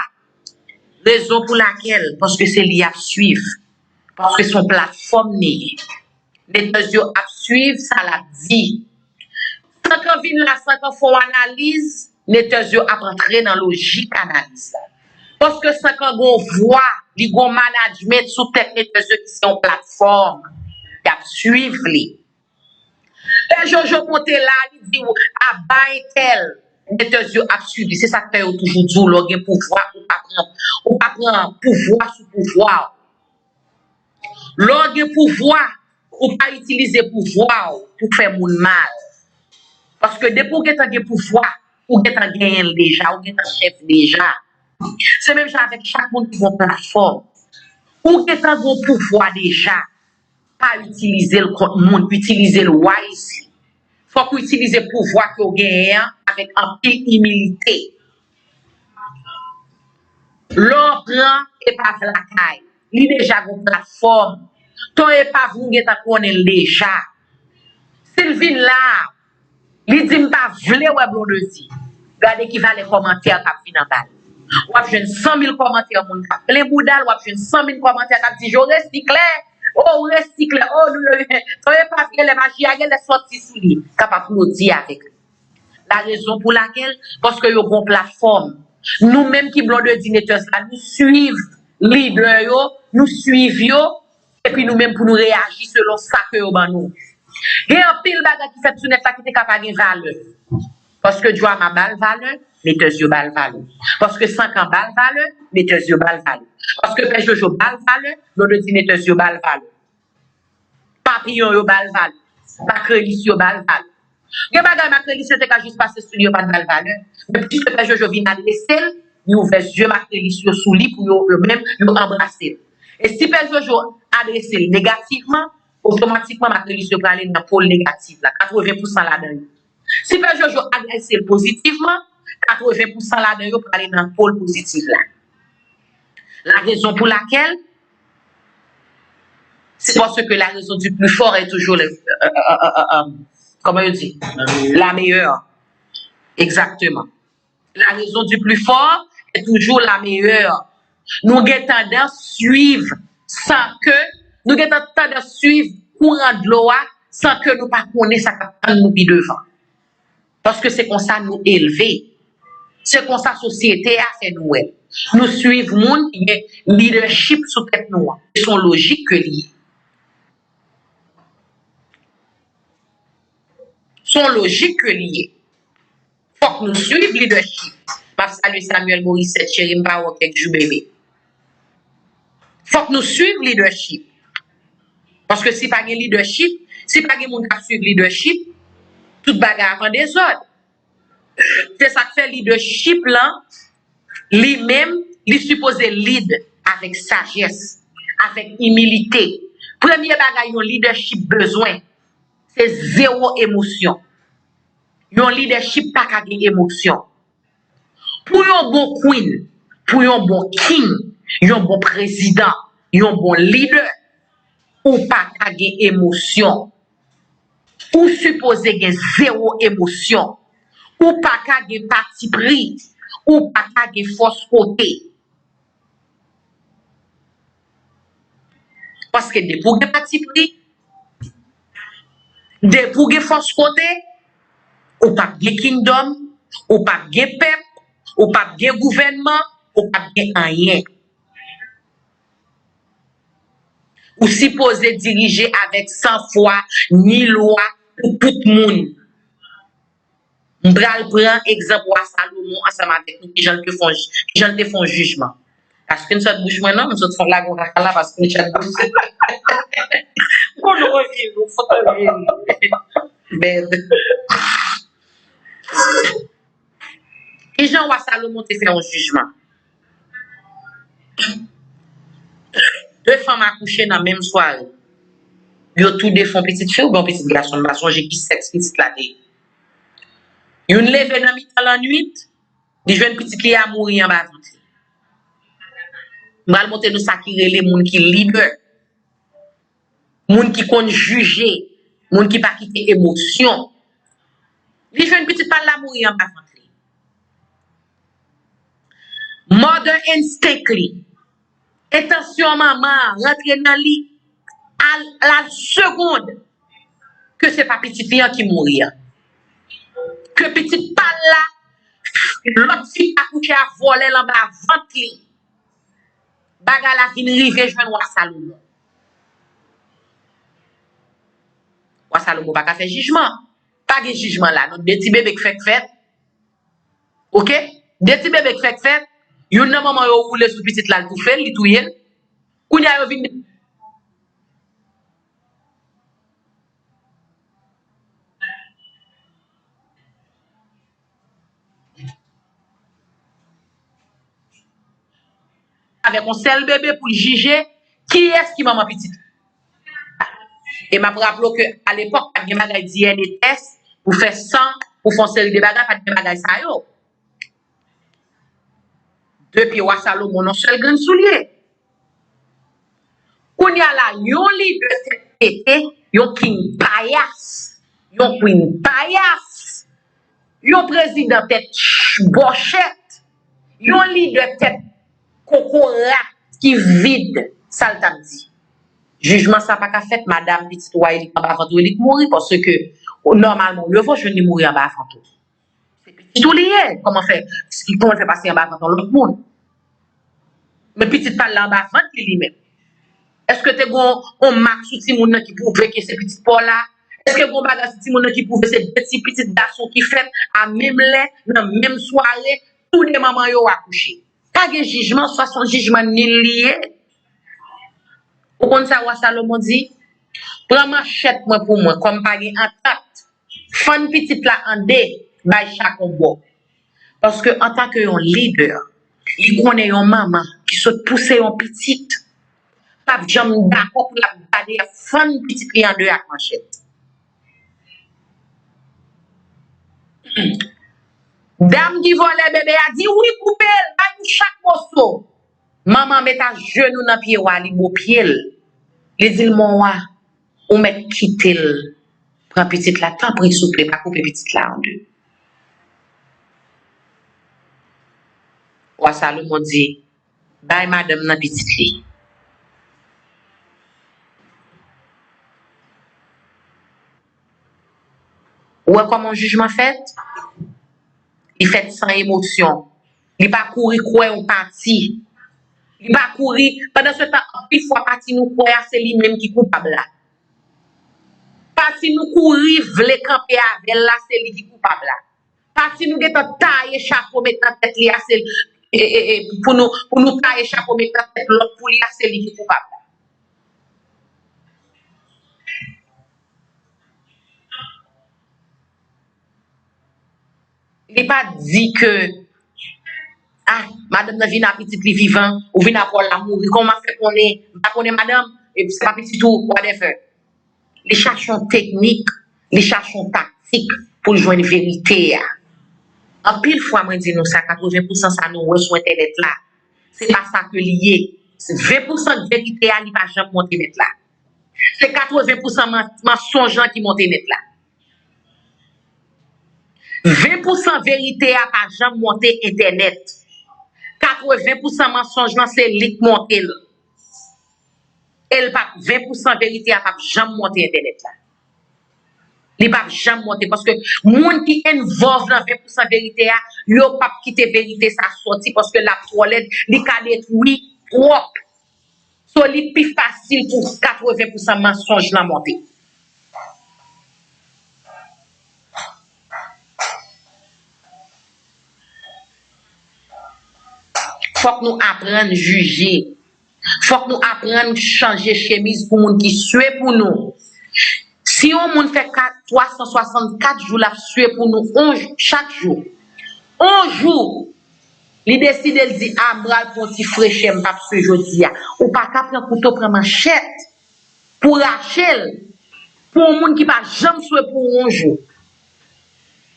Rezon pou lakèl, paske se li y ap swiv. Paske se yon platfòm li ye. Netèz yo ap swiv sa l ap di. Sankan vin la, Sankan fè yon analiz, netèz yo ap antre nan lojik analiz la. Paske Sankan gon vwa, li gon management sou tèt netèz yo ki se yon platfòm. Y ap swiv li. Lè Jojo monte la, li di w aba entèl, netèz yo ap swiv li. Se sa k fè yo toujou di w lè w gen pouvwa, ou pa pran, ou pa pran pouvwa sou pouvwa w. Lè w gen pouvwa, ou pa itilize pouvwa w pou fè moun mal. Paske depi w gentan gen pouvwa, ou gentan genyen l deja, ou gentan chèf deja. Se menm jan avèk chak moun ki gen yon platfòm. Ou gentan gen yon pouvwa deja. Pa itilize l kont moun, itilize l wisely. Fòk ou itilize pouvwa ke w genyen an avèk anpil imilite. Lè w pran epav lakay, li deja gen yon platfòm. Ton epav ou gentan konnen l deja. Si l vin la, li di m pa vle wè Blondedy. Gade ki valè kòmantè k ap vin anba l. W ap jwenn san mil kòmantè moun k ap plen bouda l, w ap jwenn san mil kòmantè k ap di, "Jo resiklè, o, ou resiklè, o, nou, tan e pa vye lè maji a genlè sòti sou li." K ap aplodi avèk li. La raison pour laquelle, paske yo gon platfòm. Nou menm ki Blondedy Neters la, nou swiv lidè yo, nou swiv yo, epi nou menm pou nou reyaji selon sa ke yo ban nou. Gen anpil bagay ki fèt sou nèt la ki te ka pa gen valè. Paske Drama ba l valè, Neters yo ba l valè. Paske Sankan ba l valè, Neters yo ba l valè. Paske Pè Jojo ba l valè, Blondedy Neters yo ba l valè. Papiyon yo ba l valè. Makrelis yo ba l valè. Gen bagay Makrelis yo te ka jis pase sou li, yo pa t ba l valè. Men piske Pè Jojo vin adrese l, li ouvè zye Makrelis yo sou li pou yo, yo menm, yo anbrase l. E si Pè Jojo adrese l negativman, otomatikman Makrelis yo prale nan pòl negatif la, katreven pousan ladan yo. Si Pè Jojo adrese l pozitivman, katreven pousan ladan yo prale nan pòl pozitif la. La raison pour laquelle, c'est parce que la raison du plus fort est toujours le, euh, euh, euh, euh, euh, comment on dit? La meilleure. Exactement. La raison du plus fort est toujours la meilleure. Nou gen tandans swiv san ke, nou gen tan- tandans swiv kouran dlo a san ke nou pa konnen sa k ap tann nou pi devan. Paske se konsa nou elve. Se konsa sosyete a fè nou wè. Nou swiv moun ki gen lidèchip sou tèt nou an. Se yon lojik ke li ye. Se yon lojik ke li ye. Fòk nou swiv lidèchip. M ap salye Samuel Morissette, cheri, m pa wè w kèk jou, bebe. Fòk nou swiv lidèchip. Paske si pa gen lidèchip, si pa gen moun k ap swiv lidèchip, tout bagay ap an dezòd. Se sa k fè lidèchip lan, li menm, li sipoze lead avèk sajès, avèk imilite. Premye bagay yon lidèchip bezwen, se zewo emosyon. Yon lidèchip pa ka gen emosyon. Pou yon bon queen, pou yon bon king, yon bon prezidan, yon bon lidè, ou pa ka gen emosyon. Ou sipoze gen zewo emosyon. Ou pa ka gen patipri. Ou pa ka gen fòs kote. Paske depi w gen patipri, depi w gen fòs kote, ou p ap gen kingdom, ou p ap gen pèp, ou p ap gen gouvènman, ou p ap gen anyen. Ou sipoze dirije avèk san fwa, ni lwa pou tout moun. M pral pran egzanp wa Salomon ansanm avèk nou, kijan l te fè yon, kijan l te fè yon jijman. Pa sot bouch mwen non, m sot fè lage yon kaka la pa sot bouch mwen. Bon, nou revini, nou fòk revini. Men, kijan wa Salomon te fè yon jijman? De fanm akouche nan menm sware. Yo tou de fè yon pitit fi oubyen yon pitit gason, m pa sonje ki sèks pitit la te ye. Youn leve nan mitan lannwit, li jwenn pitit li a mouri anba vant li. M pral montre nou sa ki rele moun ki lidè, moun ki konn jije, moun ki pa kite emosyon. Li jwenn pitit pa l la mouri anba vant li. Mother instinct li, entansyon manman an rantre nan li a la segond ke se pa pitit li an ki mouri an. Ke pitit pa l la, lòt fi akouche a vòlè l anba vant li. Bagay la vin rive jwenn wa Salomon. Wa Salomon pa ka fè jijman. Pa gen jijman la non. De ti bebe k fèk fèt. Oke? De ti bebe k fèk fèt. Youn nan manman yo woule sou pitit la, l toufe l, li touye l. Kounye a yo vin avèk yon sèl bebe pou l jije kiyès ki manman pitit. E m ap raple w ke alepòk, pa t gen bagay D N A tès pou fè san, pou fè yon seri de bagay, pa t gen bagay sa yo. De pye wa Salomon nan sèl grenn soulye. Kounye a la, yon lidè tèt pete, yon king payas, yon queen payas, yon prezidan tèt ch-, bòchèt, yon lidè tèt kokorat ki vid, sa l t ap di? Jijman sa pa ka fèt, madanm, pitit ou a, e li k anba vant ou, e li k mouri, paske nòmalman, ou leve w jwenn li mouri anba vant ou. Se pitit ou li ye, kòman fè, kòman l fè pase anba vant yon lòt moun? Men pitit pa l la anba vant li, li menm. Èske te gon yon mak sou timoun nan ki pwouve ke se pitit pa w la? Èske gon bagay sou timoun nan ki pwouve se de ti pitit gason ki fèt a menm lè, nan menm sware, tou de manman yo akouche? Pa gen jijman, swa se yon jijman nil li ye. Ou konn sa wa Salomon di? Pran manchèt mwen pou mwen, kòm pa gen antant, fann pitit la an de, bay chak yon bò. Paske antanke yon lidè, li konnen yon manman ki sot pouse yon pitit p ap janm dakò pou l ap gade y ap fann pitit li an de ak manchèt. Dam ki vòlè bebe a di, "Wi, koupe l, bay nou chak moso." Manman met ajenou nan pye wa, li bo pye l. Li di l, "Mon wa, ou mèt kite l pran pitit la, tanpri, souple, pa koupe pitit la an de." Wa Salomon di, "Bay madanm nan pitit li." Ou wè kòman yon jijman fèt? Li fèt san emosyon. Li pa kouri kwè yon pati. Li pa kouri, pandan se tan, anpil fwa pati nou kwè a, se li menm ki koupab la. Pati nou kouri vle kanpe avè l la, se li ki koupab la. Pati nou gentan taye chapo met nan tèt li a, se, e, e, e, pou nou, pou nou taye chapo met nan tèt lòt pou li a, se li ki koupab la. Li pa di ke, ah, madanm nan vin a pitit li vivan, ou vin a pa w la mouri. Kòman m ap fè konnen? M pa konnen madanm, epi se pa pitit ou, whatever. Li chache yon teknik, li chache yon taktik pou l jwenn verite a. Anpil fwa, mwen di nou sa, katreven pousan sa nou wè sou entènèt la, se pa sa ke li ye. Ven pousan verite a, li pa janm monte nèt la. Se katreven pousan man-, mansonj lan ki monte nèt la. Ven pousan verite a pa janm monte entènèt. Katreven pousan mansonj lan, se li k monte l. E l p ap, ven pousan verite a p ap janm monte entènèt la. Li p ap janm monte, paske moun ki envòlv nan ven pousan verite a, yo p ap kite verite sa sòti, paske l ap twò lèd, li ka detwi twòp. So, li pi fasil pou katreven pousan mansonj lan monte. Fòk nou aprann jije. Fòk nou aprann chanje chemiz pou moun ki swe pou nou. Si yon moun fè kat, twa san swasannkat jou l ap swe pou nou, on jou, chak jou, on jou, li deside l di, "A, m pral pran yon ti frechè, m p ap swe jodi a." Ou pa ka pran kouto, pran manchèt pou rache l pou yon moun ki pa janm swe pou ou yon jou.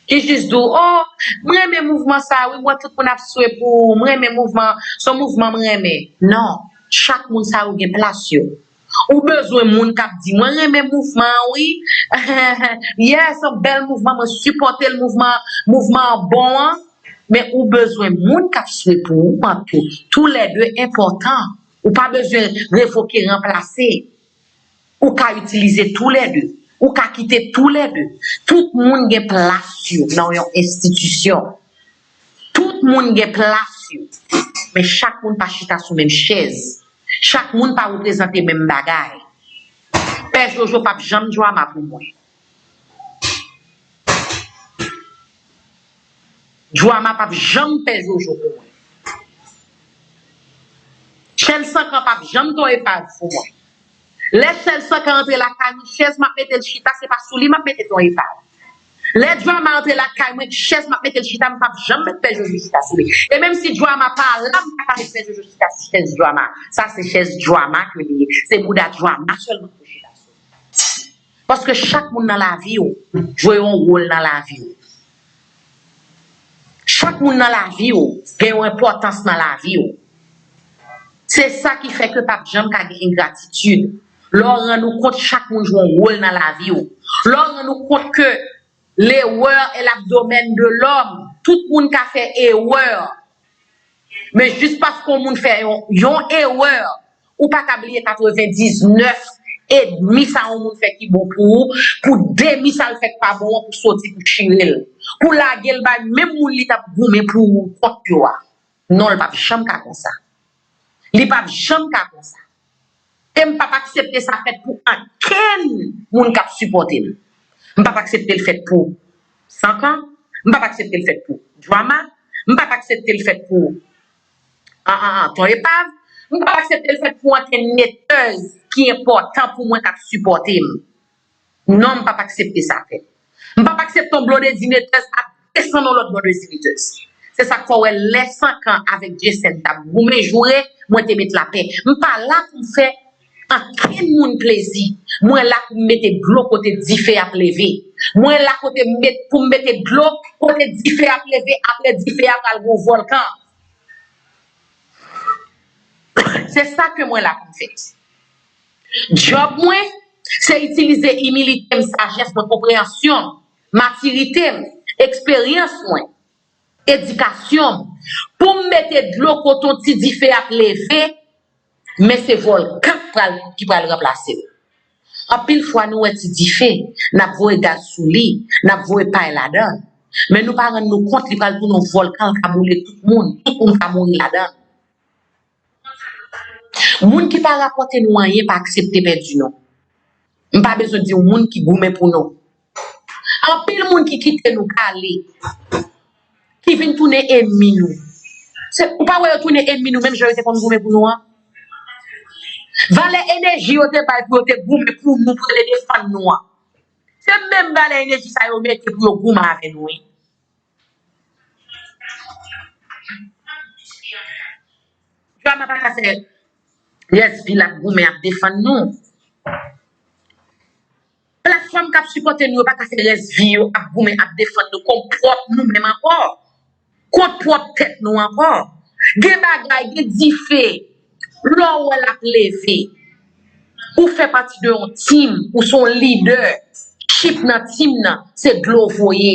Ki jis di w, "O, m renmen mouvman sa a, wi, m wè tout moun ap swe pou ou, m renmen mouvman, se yon mouvman m renmen." Non, chak moun sa yo gen plas yo. Ou bezwen moun k ap di, "Mwen renmen mouvman an, wi." Yes, se yon bèl mouvman, mwen sipòte l, mouvman, mouvman an bon an. Men ou bezwen moun k ap swe pou ou an tou. Toulède enpòtan. Ou pa bezwen revoke, ranplase. Ou ka itilize toulède. Ou ka kite toulède. Tout moun gen plas yo nan yon enstitisyon. Tout moun gen plas yo. Men chak moun pa chita sou menm chèz. Chak moun pa reprezante menm bagay. Pè Jojo p ap janm djwama pou mwen. Djwama p ap janm pè Jojo pou mwen. Chèl Sankan p ap janm t on epav pou mwen. Lè Chèl Sankan antre lakay mwen, chèz m ap mete l chita, se pa sou li m ap mete t on epav. Lè Djwama antre lakay mwen, chèz m ap mete l chita, m p ap janm met pè Jojo chita sou li. E menm si Djwama pa la, m pa ka met pè Jojo chita sou chèz Djwama. Sa se chèz Djwama ke li ye. Se bouda Djwama sèlman pou chita sou li. Paske chak moun nan lavi w jwe yon wòl nan lavi w. Chak moun nan lavi w gen yon enpòtans nan lavi w. Se sa ki fè ke p ap janm ka gen engratitid. Lè w rann ou kont, chak moun jwe yon wòl nan lavi w. Lè w rann ou kont ke l'erreur est l'abdomen de l'homme, tout moun ka fè erè. Men jis paske yon moun fè yon, yon erè, ou pa ka bliye katrevendiznèf edmi sa yon moun fè ki bon pou ou, pou demi sa l fè k pa bon an pou soti pou chire l. Pou lage l bay menm moun li t ap goumen pou ou kont yo a. Non, l p ap janm ka konsa. Li p ap janm ka konsa. E m p ap aksepte sa fèt pou ankenn moun k ap sipòte m. M p ap aksepte l fèt pou Sankan. M p ap aksepte l fèt pou Drama. M p ap aksepte l fèt pou an, an, an, Ton Epav. M p ap aksepte l fèt pou ankenn netèz ki enpòtan pou mwen k ap sipòte m. Non, m p ap aksepte sa fèt. M p ap aksepte yon blondedinetèz ap desann yon lòt blondedinetèz. Se sa k fè w wè lè Sankan avèk Jesen t ap goumen joure, mwen te met lapè. M pa la pou m fè ankenn moun plezi. Mwen la pou m mete dlo kote dife ap leve. Mwen la kote m met, pou m mete dlo kote dife ap leve, apre dife a pral gen yon vòlkan. Se sa ke mwen la pou m fè. Djòb mwen, se itilize imilite m, sajès mwen, konpreyansyon m, matirite m, eksperyans mwen, edikasyon m, pou m mete dlo kote yon ti dife ap leve, men se vòlkan k pral, ki pral ranplase l. Anpil fwa, nou wè ti dife, n ap voye gaz sou li, n ap voye pay ladan l. Men nou pa rann nou kont, li pral tounen yon vòlkan, l ka boule tout moun, tout moun ka mouri ladan l. Moun ki pa rapòte nou anyen pa aksepte pèdi nou. M pa bezwen di w moun ki goumen pou nou. Anpil moun ki kite nou k ale, ki vin tounen enmi nou. Se, ou pa wè yo tounen enmi nou menm jan yo te konn goumen pou nou an? Valè eneji yo te bay pou yo te goumen pou nou, pou yo te defann nou an. Se menm valè eneji sa yo mete pou yo goumen avè nou, wi. Drama pa ka fè rès vi l ap goumen, ap defann nou. Platfòm k ap sipòte nou yo pa ka fè rès vi yo ap goumen, ap defann nou kont pwòp nou menm ankò. Kont pwòp tèt nou ankò. Gen bagay, gen dife. Lè w wè l ap leve, ou fè pati de yon team, ou se yon lidè. Chip nan team nan, se dlo w voye,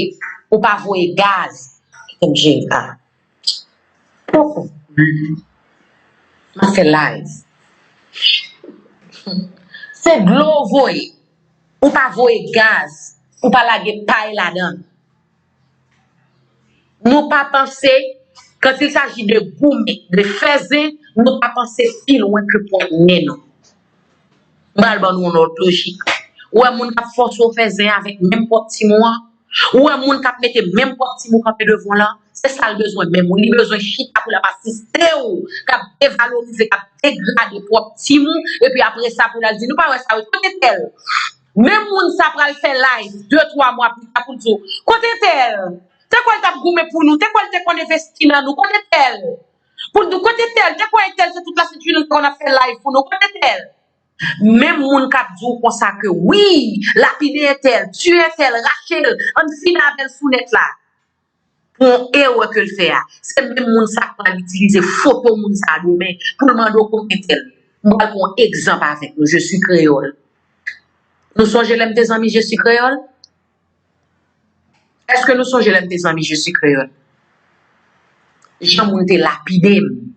ou pa voye gaz. Kite m jere a. Poko. M ap fè live. Se dlo w voye, ou pa voye gaz, ou pa lage pay ladan l. Nou pa panse, quand il s'agit de goumen, de fè zen, nou pa panse pi lwen ke pwòp nen nou. M pral ban nou yon lòt lojik. Ou wè moun k ap fòse w fè zen avèk menm pwòp timoun an? Ou wè moun k ap mete menm pwòp timoun kanpe devan w lan? Se sa l bezwen menm wi. Li bezwen chita pou l ap asiste w, k ap devalorize, k ap degrade pwòp timoun, epi apre sa pou l al di, nou pa wè sa wi, kote tèl? Menm moun sa pral fè live de twa mwa pita pou l di w, kote tèl? Te kwè l t ap goumen pou nou, te kwè l te konn envesti nan nou, kote tèl? Pou l di w, kote tèl? Te kwè entèl se tout la sent jounen l te konn ap fè live pou nou, kote tèl? Menm moun k ap di w konsa ke wi, lapide entèl, tiye entèl, rache l, ann fini avè l sou nèt la. Pou yon erè ke l fè a. Se menm moun sa k pral itilize foto moun sa a demen pou l mande w kote tèl. M pral pran yon egzanp avèk nou, Je suis Créole. Nou sonje lè m te zanmi Je suis Créole? Èske nou sonje lè m te zanmi Je suis Créole? Jan moun te lapide m.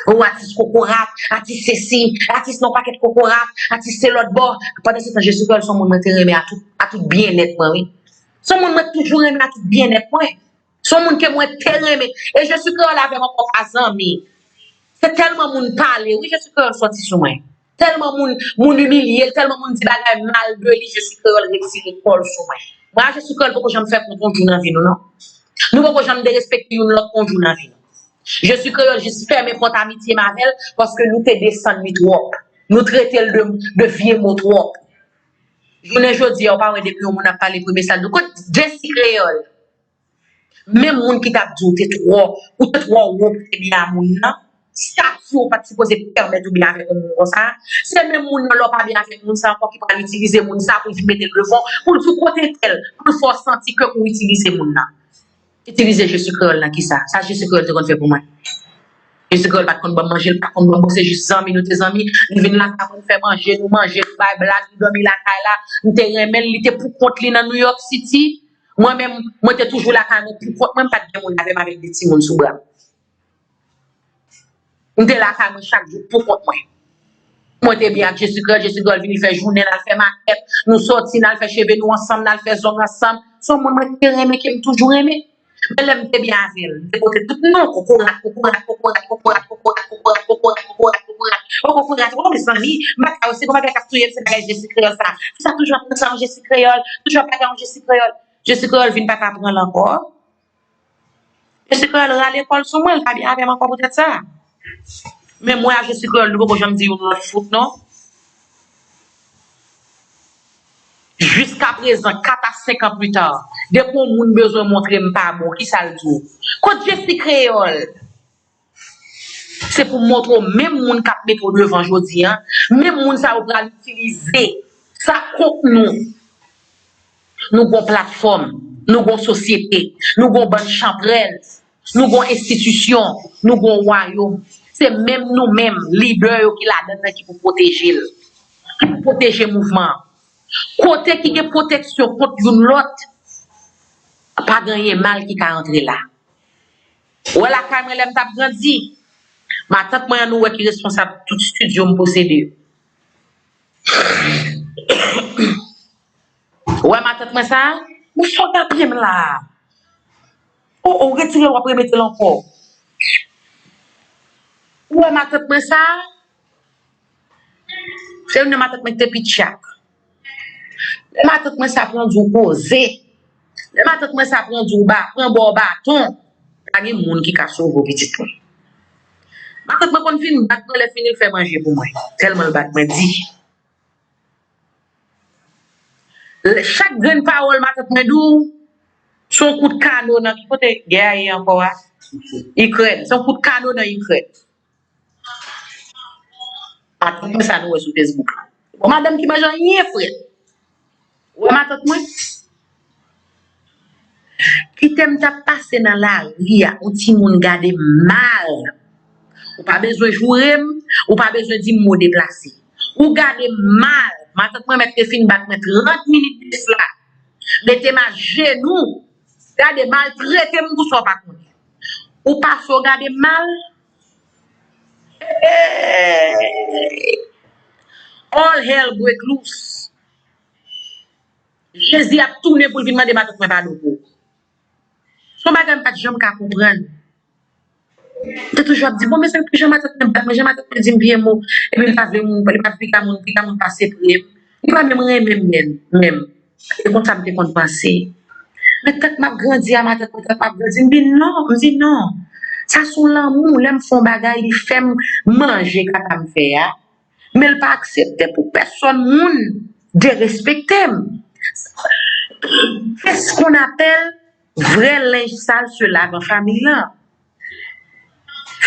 O atis kokorat, atis sesi, atis nan pakèt kokorat, atis se lòt bò. Pandan se tan, Je suis Créole se yon moun mwen te renmen a tout, a tout byennèt mwen, wi. Se yon moun mwen toujou renmen a tout byennèt mwen. Se yon moun ke mwen te renmen. E Je suis Créole avè m ankò pa zanmi. Se tèlman moun pale, wi, Je suis Créole sòti sou mwen. Tèlman moun, moun imilye l, tèlman moun di bagay mal de li, Je suis Créole retire kò l sou mwen. Mwen a Je suis Créole poko janm fè kont yon jou nan vi nou, non. Nou poko janm derespekte youn lòt yon jou nan vi nou. Je suis Créole jis fèmen pòt amitye m avè l paske nou te desann li twòp. Nou trete l de, de vye mo twòp. Jounen jodi a, ou pa wè depi yon moun ap pale premye sa l di w, kot Je suis Créole? Menm moun ki t ap di w te twò, ou te twò wo pou te byen a moun nan, stati w pa t sipoze pèmèt ou byen avèk yon moun konsa. Se menm moun nan, lè w pa byen avèk moun sa ankò, ki pral itilize moun sa pou l vin mete l devan, pou l di w kote tèl, pou l fè w santi ke ou itilize moun nan. Itilize Je suis Créole nan kisa? Sa Je suis Créole te konn fè pou mwen? Jezi Kreyòl pa t konn ban m manje, li pa t konn bwè m, bon, se jis zanmi, nou te zanmi. Li vin lakay mwen, li fè manje, nou manje, nou bay blag, li dòmi lakay la. M te renmen l, li te pou kont li nan New York City. Mwen menm, mwen te toujou lakay mwen pou kont mwen, m pa t gen moun avè m avèk de timoun sou bra m. M te lakay mwen chak jou pou kont mwen. Mwen te byen ak Jezi Kreyòl, Jezi Kreyòl vini fè jounen, n al fè makèt, nou sòti, n al fè cheve nou ansanm, n al fè zong ansanm. Se yon moun mwen te renmen, ke m toujou renmen. Men lè m te byen avè l, m te pote tout non, kokorat, kokorat, kokorat, kokorat, kokorat, kokorat, kokorat, kokorat, kokorat, kokorat. O, mezanmi, m pa ka, se kòman bagay k ap touye m, se bagay Jezi Kreyòl sa. Sa toujou ap panse a yon Jezi Kreyòl, toujou ap panse a yon Jezi Kreyòl. Jezi Kreyòl vin pa ka pran l ankò. Jezi Kreyòl rale kò l sou mwen, li pa byen avè m ankò poutèt sa. Men mwen ak Jezi Kreyòl, nou poko janm di youn lòt fout, non. Jiskaprezan, kat a senk an pita, depi yon moun bezwen montre m pa bon, kisa l di w? Kot Jezi Kreyòl? Se pou m montre w menm moun k ap mete w devan jodi a, menm moun sa yo pral itilize sa kont nou. Nou gon platfòm, nou gon sosyete, nou gon bann chanprèl, nou gon enstitisyon, nou gon wayòm. Se menm nou menm, lidè yo ki ladan l nan ki pou pwoteje l, ki pou pwoteje mouvman an. Kote ki gen pwoteksyon kont youn lòt, pa gen anyen mal ki ka antre la. Ou wè lakay mwen lè m t ap grandi, matant mwen an nou wè ki responsab tout estidyo m posede yo. Ou wè matant mwen sa a? Ou fò gade m la. O, o, retire l, w ap remete l ankò. Ou wè matant mwen sa a? Se youn nan matant mwen ki te pi tchak. Lè matant mwen sa pran di w koze, lè matant mwen sa pran di w ba, pran ba w baton, pa gen moun ki ka sove w, pitit mwen. Matant mwen konn fin bat mwen, lè fini l fè manje pou mwen. Tèlman l bat mwen di. Lè, chak grenn pawòl matant mwen di w, se yon kout kano nan ki kote gè a ye ankò a? Ikrèn. Se yon kout kano nan Ikrèn. Matant mwen sa nou wè sou Facebook la. Bon, madanm ki manje anyen frèt. Ou wè matant mwen? Kite m t ap pase nan lari a, yon timoun gade m mal. Ou pa bezwen joure m, ou pa bezwen di m mo deplase. Ou gade m mal. Matant mwen mèt te fin bat mwen trant minit de sila. Mete m ajenou. Gade maltrete m pou sa w pa konnen. Ou pase w gade m mal. All hell break loose. Jezi ap tounen pou l vin mande matant mwen padon pou ou. Se yon bagay m pa t janm ka konprann. M te toujou ap di, bon, mezanmi, pou jan matant mwen bat mwen, jan matant mwen di m vye mo, epi l pa vle moun, li pa vle pika moun, pika moun pase pre m. Li pa menm renmen m menm, menm. E konsa m te konn panse. Men tank m ap grandi a matant mwen, tank m ap grandi, m di non, m di non. Sa se yon lanmou, lè m fè yon bagay, li fè m manje kaka m fè a. Men l pa aksepte pou pèsonn moun derespekte m. Qu'est-ce qu'on appelle vrè lenj sal se lave an fanmi lan.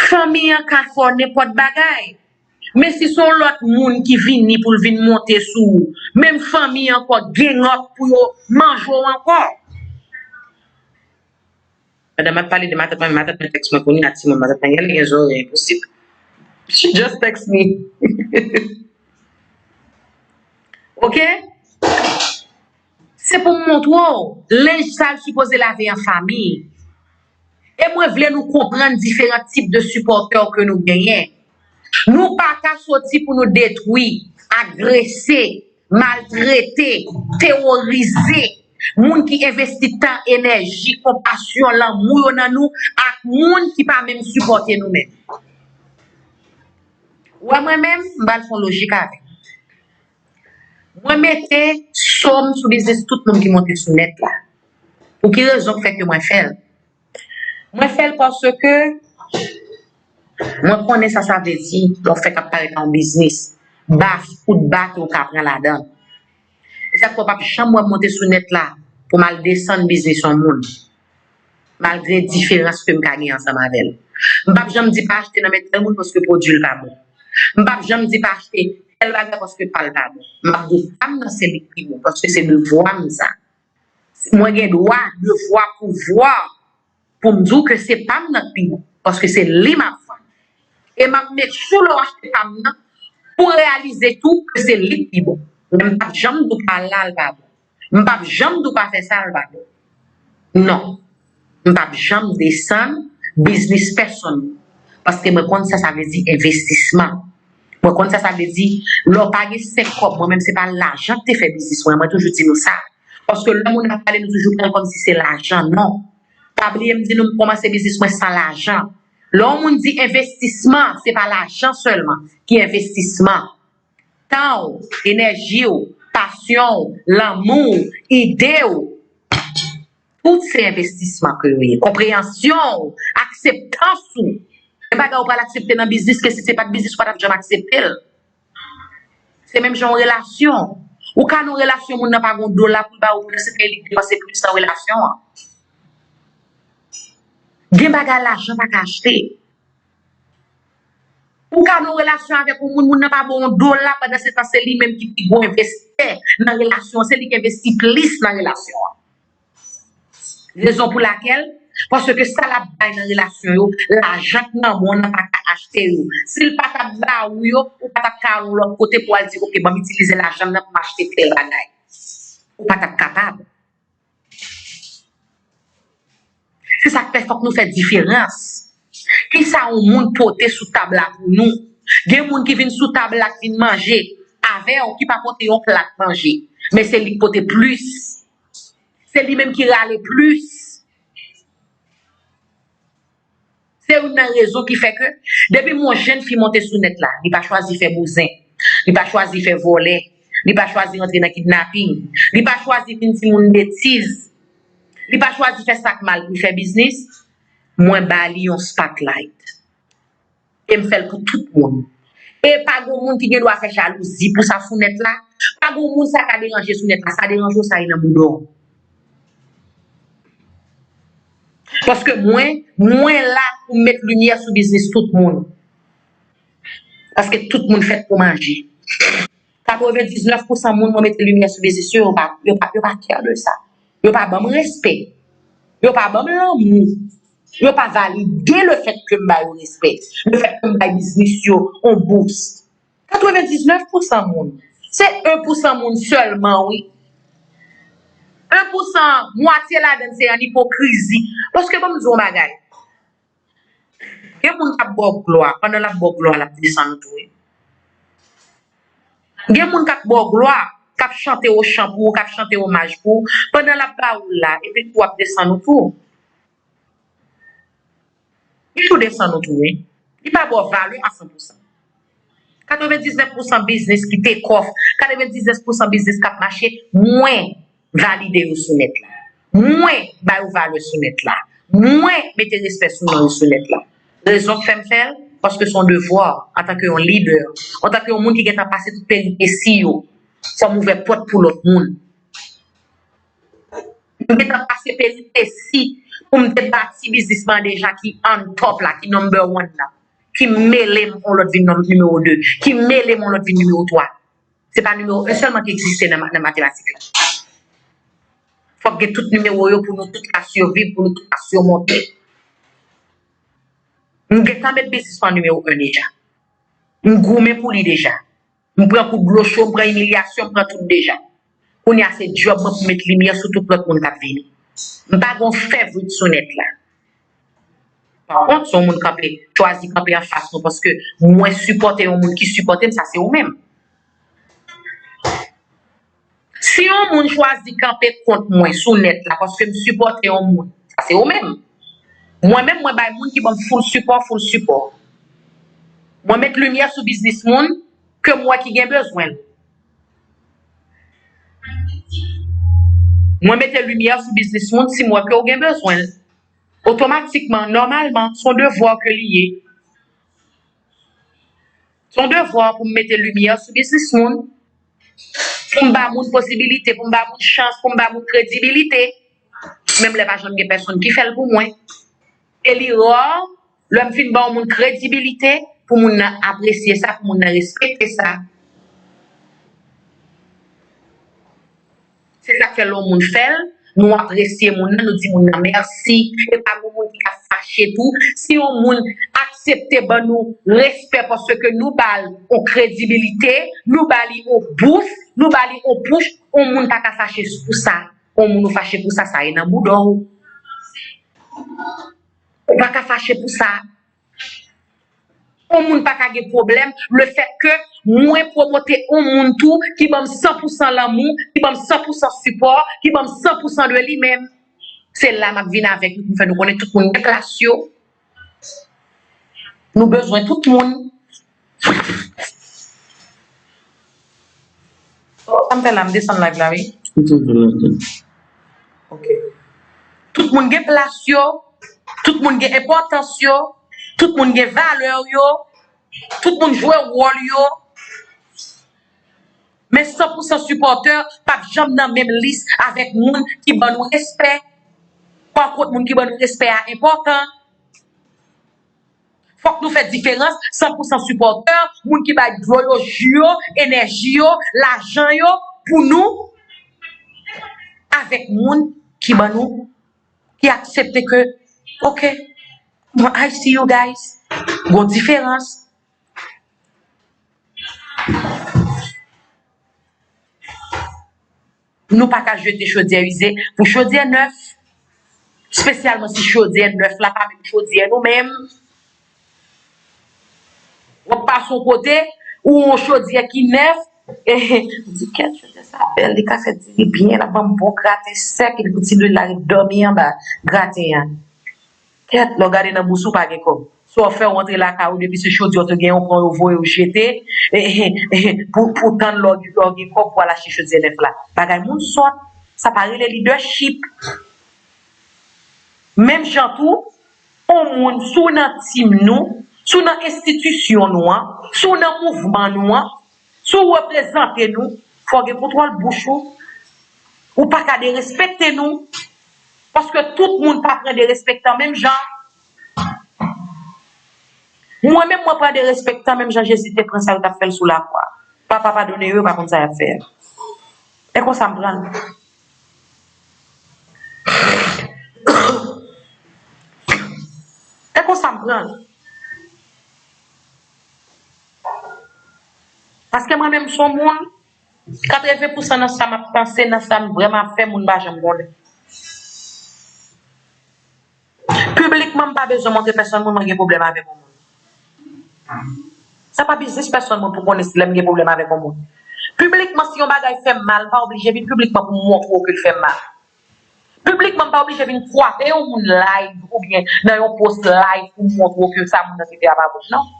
Fanmi an ka fè w nenpòt bagay. Men si se yon lòt moun ki vini pou l vin monte sou ou, menm fanmi an ankò gang up pou yo manje w ankò. Pandan m ap pale de matant mwen, matant mwen tèks mwen kounye a, timoun, matant mwen genlè gen zòrèy, enposib. She just text me. Ok? Se pou m montre w, lenj sal sipoze lave an fanmi. E mwen vle nou konprann diferan tip de sipòtè ke nou genyen. Nou pa ka soti pou nou detwi, agrese, maltrete, teworize moun ki envesti tan, enèji, konpasyon, lanmou yo nan nou ak moun ki pa menm sipòte nou menm. Ou wè mwen menm, m pral fè yon lojik avè w. Mwen mete sòm sou biznis tout moun ki monte sou nèt la. Pou ki rezon k fè ke mwen fè l? Mwen fè l paske mwen konnen sa sa vle di lè w fèk ap parèt nan yon biznis. Ba, kout ba ke w ka pran ladan l. E sa k fè w p ap janm wè m monte sou nèt la pou m al desann biznis yon moun. Malgre diferans ke m ka gen ansanm avè l. M p ap janm di pa achte nan men tèl moun paske pwodui l pa bon. M p ap janm di pa achte tèl bagay paske pa l pa bon. M ap di pa m nan se li k pi bon paske se devwa m sa. Mwen gen dwa, devwa, pouvwa pou m di w ke se pa m nan k pi bon, paske se li m ap vann. E m ap make sure lè w achte pa m nan, pou w reyalize tou ke se li k pi bon. Men m p ap janm di w pa al la, l pa bon. M p ap janm di w pa fè sa, l pa bon. Non. M p ap janm desann biznis pèsonn. Paske mwen konn sa sa vle di envestisman. Mwen konn sa sa vle di, lè w pa gen senk kòb, mwen menm se pa lajan k te fè biznis mwen, mwen toujou di nou sa. Paske lè moun ap pale, nou toujou pran l kòmsi se lajan. Non. Pa bliye m di nou, m kòmanse biznis mwen san lajan. Lè yon moun di envestisman, se pa lajan sèlman ki envestisman. Tan w, enèji w, pasyon w, lanmou w, ide w, tout se envestisman ke yo ye. Konpreyansyon w, akseptans ou. Gen bagay ou pral aksepte nan biznis ke si se pa t biznis, ou pa t ap janm aksepte l. Se menm jan yon relasyon. Ou ka nan yon relasyon, moun nan pa gen yon dola pou l ba ou, pandan se tan li k depanse plis nan relasyon an. Gen bagay lajan pa ka achte. Ou ka nan yon relasyon avèk yon moun, moun nan pa ba w yon dola, pandan se tan se li menm ki pi gwo envestè nan relasyon an, se li k envesti plis nan relasyon an. Rezon pou lakèl, paske sa l ap bay nan relasyon yo, lajan k nan men w nan pa ka achte yo. Si l pa t ap ba ou yo, ou pa t ap ka al yon lòt kote pou w al di, "Oke, ban m itilize lajan m nan pou m achte tèl bagay." Ou pa t ap kapab. Se sa k fè fòk nou fè diferans. Kisa yon moun pote sou tab la pou nou? Gen moun ki vin sou tab la, ki vin manje avè w, ki pa pote yon plat manje, men se li k pote plis. Se li menm ki rale plis. Se youn nan rezon ki fè ke depi m wè yon jèn fi monte sou nèt la, li pa chwazi fè bouzen, li pa chwazi fè vòlè, li pa chwazi rantre nan kidnaping, li pa chwazi vin di moun betiz, li pa chwazi fè sa k mal pou l fè biznis, mwen ba li yon spotlight. E m fè l pou tout moun. E pa gen moun ki gen dwa fè jalouzi pou sa sou nèt la. Pa gen moun sa ka deranje sou nèt la. Sa deranje w, sa e nan bouda w. Paske mwen, mwen la pou m met limyè sou biznis tout moun. Paske tout moun fèt pou manje. Katrevendiznèf pousan moun mwen mete limyè sou biznis yo, yo pa, yo pa, yo pa care de sa. Yo pa ban m respè. Yo pa ban m lanmou. Yo pa valide le fèt ke m ba yo respè. Le fèt ke m bay biznis yo on boost. Katrevendiznèf pousan moun. Se en pousan moun sèlman, wi. En pousan, mwatye ladann se an ipokrizi. Paske ban m di w yon bagay. Gen moun k ap ba w glwa, pandan l ap ba w glwa, l ap desann ou tou, wi. Gen moun k ap ba w glwa, k ap chante ochan pou ou, k ap chante omaj pou ou, pandan l ap ba ou l la, epi tou w ap desann ou tou. Li tou desann ou tou, wi. Li pa ba w valè a san pousan. Katrevendiznèf pousan biznis ki take off, katrevendiznèf pousan biznis k ap mache, mwen valide yo sou nèt la. Mwen ba yo valè sou nèt la. Mwen mete respè sou non yo sou nèt la. Rezon k fè m fè l, paske se yon devwa, antanke yon lidè, antanke yon moun ki gentan pase tout peripesi yo, fò m ouvè pòt pou lòt moun. M gentan pase peripesi pou m te bati biznis mwen deja ki on top la, ki number one la, ki mele m yon lòt vin nimewo de, ki mele m yon lòt vin nimewo twa. Se pa nimewo en sèlman ki egziste nan, nan matematik la. Fòk gen tout nimewo yo pou nou tout ka siviv, pou nou tout ka simonte. M gentan met biznis mwen nimewo en deja. M goumen pou li deja. M pran kout dlo cho, m pran imilyasyon, m pran tout deja. Kounye a se djòb mwen pou met limyè sou tout lòt moun k ap vini. M pa gon favorite sou nèt la. Pa kont, si yon moun kanpe, chwazi kanpe anfas nou paske mwen sipòte yon moun ki sipòte m, sa se ou menm. Si yon moun chwazi kanpe kont mwen sou nèt la paske m sipòte yon moun, sa se ou menm. Mwen menm, mwen bay moun ki ban m full sipò, full sipò. Mwen met limyè sou biznis moun ke m wè ki gen bezwen l. Mwen mete limyè sou biznis moun si m wè ke w gen bezwen l. Otomatikman, nòmalman, se yon devwa ke li ye. Se yon devwa pou m mete limyè sou biznis moun, pou m ba moun posibilite, pou m ba moun chans, pou m ba moun kredibilite. Menm lè pa janm gen pèsonn ki fè l pou mwen. E li ra, lè m fin ba yon moun kredibilite, pou moun nan apresye sa, pou moun nan respekte sa. Se sa k fè lè yon moun fè l, nou apresye moun nan, nou di moun nan mèsi. E pa gen moun ki ka fache tou. Si yon moun ak aksepte ban nou respè paske nou ba l yon kredibilite, nou ba li yon bous, nou ba li yon pouch, yon moun pa ka fache pou sa. Yon moun ou fache pou sa, sa e nan bouda w. Ou pa ka fache pou sa. Yon moun pa ka gen pwoblèm lefètke mwen pwomote yon moun tou ki ban m san pou san lanmou, ki ban m san pou san sipò, ki ban m san pou san de li menm. Se la m ap vin avèk nou pou m fè nou konnen tout moun gen plas yo. Nou bezwen tout moun. Oh, sa m fè la, m desann live la, wi. Ou te vle la. Ok. Tout moun gen plas yo, tout moun gen enpòtans yo, tout moun gen valè yo, tout moun jwe wòl yo. Men san pou san sipòtè p ap janm nan menm lis avèk moun ki ban nou respè. Pa kont, moun ki ban nou respè a enpòtan. Fòk nou fè diferans, san pou san sipòtè, moun ki bay dlo yo, ji yo, enèji yo, lajan yo pou nou, avèk moun ki ban nou, ki aksepte ke, ok, bon, I see you guys. Gon diferans. Nou pa ka jete chodyè ize pou chodyè nèf. Espesyalman si chodyè nèf la pa menm chodyè nou menm. W ap pase yon kote, ou yon chodyè ki nèf, e, ou di, "Kèt, chodyè sa bèl, li ka fè diri byen, l ap ban m bon graten sèk, epi pou ti lwil la ret dòmi anba graten an." Kèt, lè w gade nan bous ou pa gen kòb. Sa w fè, w antre lakay ou, depi se chodyè w te gen, w pran yo voye w jete, e, e, e, pou, pou tann lè w, lè w gen kòb pou al achte chodyè nèf la. Bagay moun sòt, sa pa rele lidèchip. Menm jan tou, yon moun, si w nan tim nou, si w nan enstitisyon nou an, si w nan mouvman nou an, si w reprezante nou, fò w gen kontwòl bouch ou. Ou pa ka derespekte nou. Paske tout moun pa pran derespektan menm jan. Mwen menm, mwen pran derespektan menm jan Jezi te pran sa yo t ap fè l sou lakwa. Papa padone yo, yo pa konn sa y ap fè a. E konsa m pran l. E konsa m pran l. Paske mwen menm, m se yon moun, katreven pousan nan sa m ap panse, nan sa m vrèman ap fè, moun pa janm konnen. Piblikman, m pa bezwen montre pèsonn moun mwen gen pwoblèm avèk yon moun. Sa pa biznis pèsonn moun pou konnen si lè m gen pwoblèm avèk yon moun. Piblikman, si yon bagay fè m mal, m pa oblije vin piblikman pou m montre w ke l fè m mal. Piblikman, m pa oblije vin kwape yon moun live oubyen nan yon post live pou m montre w ke sa moun nan te fè a pa bon. Non.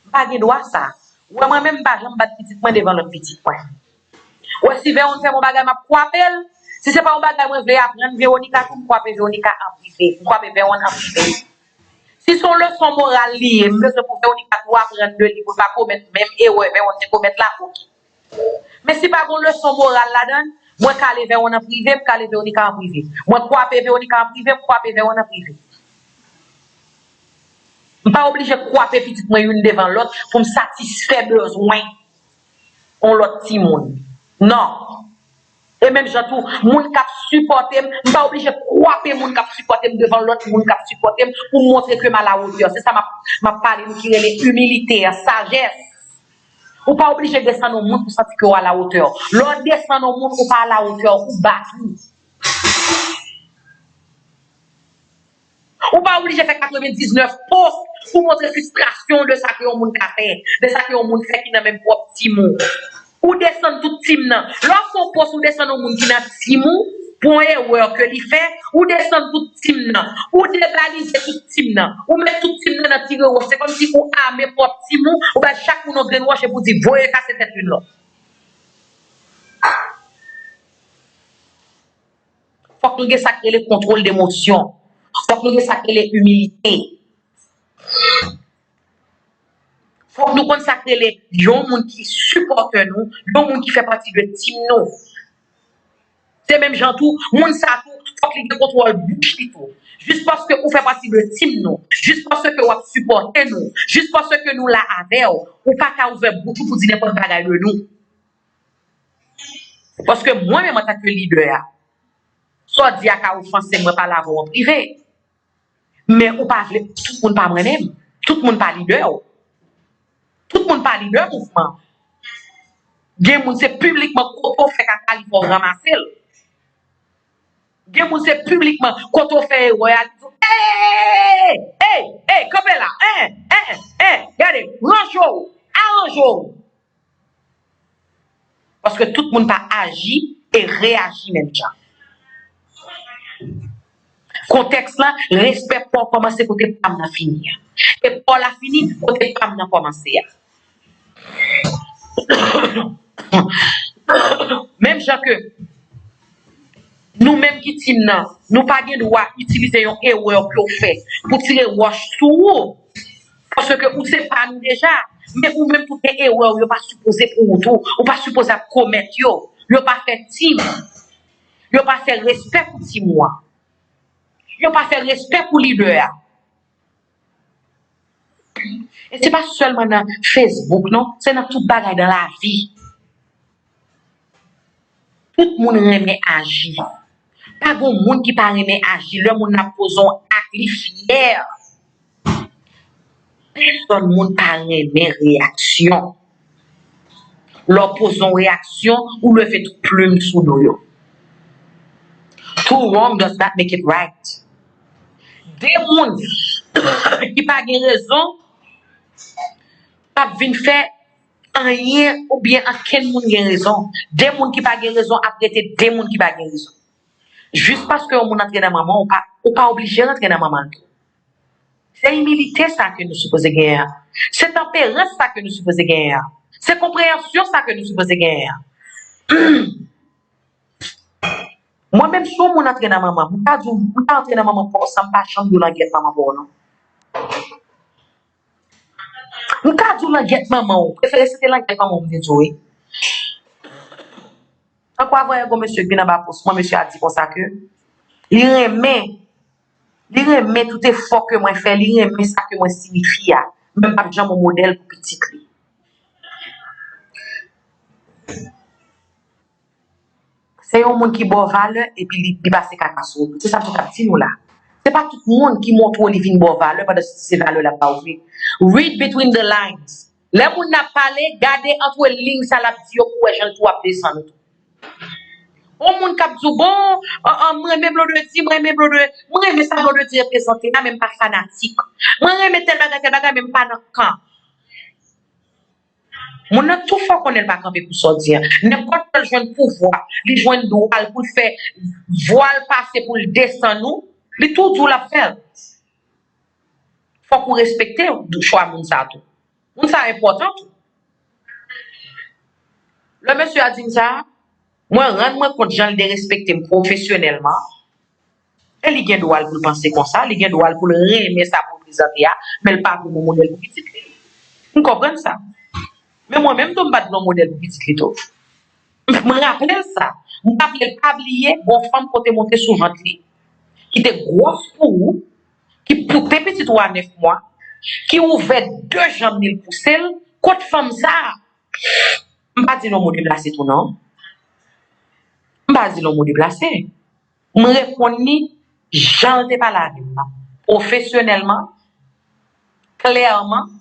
M pa gen dwa sa. Ou wè, mwen menm, m pa janm bat pitit mwen devan lòt pitit mwen. Ou wè, si Veron fè m yon bagay, m ap kwape l. Si se pa yon bagay mwen vle aprann Veronica, tou m kwape Veronica an prive. M kwape Veron an prive. Si se yon leson moral li ye, m bezwen pou Veronica tou aprann de li, pou l pa komèt menm erè Veron te komèt la, oke. Men si pa gen leson moral ladan l, mwen kale Veron an prive, m kale Veronica an prive. Mwen kwape Veronica an prive, m kwape Veron an prive. M pa oblije kwape pitit mwen youn devan lòt pou m satisfè bezwen yon lòt timoun. Non. E menm jan tou, moun k ap sipòte m, m pa oblije kwape moun k ap sipòte m devan lòt moun k ap sipòte m pou m montre ke m alawotè. Se sa m ap, m ap pale nou ki rele imilite a, sajès. Ou pa oblije desann yon moun pou santi ke w alawotè. Lè w desann yon moun, ou pa alawotè, ou ba tou. Ou pa oblije fè katrevendiznèf post pou montre fristrasyon w de sa ke yon moun ka fè, de sa ke yon moun fè ki nan menm pwòp tim ou. Ou desann tout tim nan. Lè w fè yon post, ou desann yon moun ki nan tim ou pou yon erè ke li fè, ou desann tout tim nan. Ou debalize tout tim nan. Ou met tout tim nan nan ti rewòch. Se kòmsi ou ame pwòp tim ou, ou bay chak moun yon grenn wòch epi w di, "Voye kase tèt youn lòt." Fòk nou gen sa k rele kontwòl de emosyon. Fòk nou gen sa k rele imilite. Fòk nou konn sa k rele yon moun ki sipòtè nou, yon moun ki fè pati de tim nou. Se menm jan tou, moun sa tou, fòk li gen kontwòl bouch li tou. Jis paske ou fè pati de tim nou, jis paske w ap sipòte nou, jis paske nou la avè w, ou pa ka ouvè bouch ou pou di nenpòt bagay de nou. Paske mwen menm antanke lidè a, sa w di a ka ofanse m, mwen pale avè w an prive. Men ou pa vle, tout moun pa renmen m. Tout moun pa lidè w. Tout moun pa lidè mouvman. Gen moun se piblikman kote w fè kaka li fè w ranmase l. Gen moun se piblikman kote w fè erè a li di w, ey, ey, ey, kanpe la, en, en, en, gade, ranje w, aranje w. Paske tout moun pa aji e reyaji menm jan. Kontèks lan, respè pa w kòmanse kote pa m nan fini a. E pa w la fini kote pa m nan kòmanse a. Menm jan ke nou menm ki team nan, nou pa gen dwa itilize yon erè ke w fè pou tire wòch sou ou. Paske ou se pa nou deja. Men ou menm tou gen erè w, yo pa sipoze pou ou tou. Ou pa sipoze ap komèt yo. Yo pa fè team. Yo pa fè respè pou team ou an. Yo pa fè respè pou lidè a. E se pa sèlman nan Facebook, non. Se nan tout bagay nan lavi. Tout moun renmen aji. Pa gen moun ki pa renmen aji. Lè moun nan poze yon ak, li fyè. Pèsòn moun pa renmen reyaksyon. Lè w poze yon reyaksyon, ou leve tout plim sou do yo. Two wrong does not make it right. De moun ki pa gen rezon ap vin fè anyen oubyen ankenn moun gen rezon. De moun ki pa gen rezon ap rete de moun ki pa gen rezon. Jis paske yon moun antre nan manman w, ou pa, ou pa oblije rantre nan manman l tou. Se imilite sa ke nou sipoze genyen an. Se tanperans sa ke nou sipoze genyen an. Se konpreyansyon sa ke nou sipoze genyen an. Mwen menm, si yon moun antre nan manman m, m ka di w, m ka antre nan manman pa w san m pa janm di w langyèt manman pa w non. M ka di w langyèt manman w, prefere se te langyèt manman w m te di w wi. Tankou avanyè gon mesye k vin anba pòs mwen, mesye a di konsa ke li renmen, li renmen tout efò ke mwen fè, li renmen sa ke mwen siyifi a, men m p ap janm yon modèl pou pitit li. Se yon moun ki ba w valè epi li, li pase kaka sou ou. Se sa m sot ap di nou la. Se pa tout moun ki montre w li vin ba w valè pandan se valè l ap ba w vre. Read between the lines. Lè moun nan ap pale, gade antre liy sa l ap di yo pou w wè jan l tou ap desann ou tou. Yon moun k ap di w, bon, an, an, m renmen Blondedy, m renmen Blondedy, m renmen sa Blondedy reprezante a, men m pa fanatik. Mwen renmen tèl bagay, tèl bagay, men m pa nan kan. Moun nan tou fè w konnen l pa kanpe pou sa w di a. Nenpòt lè l jwenn pouvwa, li jwenn dwa l pou l fè vwa l pase pou l desann ou, li tou di w l ap fè l. Fòk ou respekte chwa moun sa tou. Moun sa enpòtan tou. Lè mesye a di m sa, mwen rann mwen kont jan l derespekte m pwofesyonèlman. E li gen dwa l pou l panse konsa, li gen dwa l pou l renmen sa m reprezante a, men l pa vle m yon modèl pou pitit li. M konprann sa. Men mwen menm tou, m pa t vle yon modèl pou pitit li tou. M raple l sa. M raple l pa bliye, gon fanm kote monte sou vant li, ki te gwòs pou ou, ki pote pitit ou a nèf mwa, ki ouvè de janm li, l pouse l, kot fanm sa a? M pa di l yon mo deplase tou non. M pa di l yon mo deplase. M reponn li jan l te pale avè m nan, pwofesyonèlman, klèman,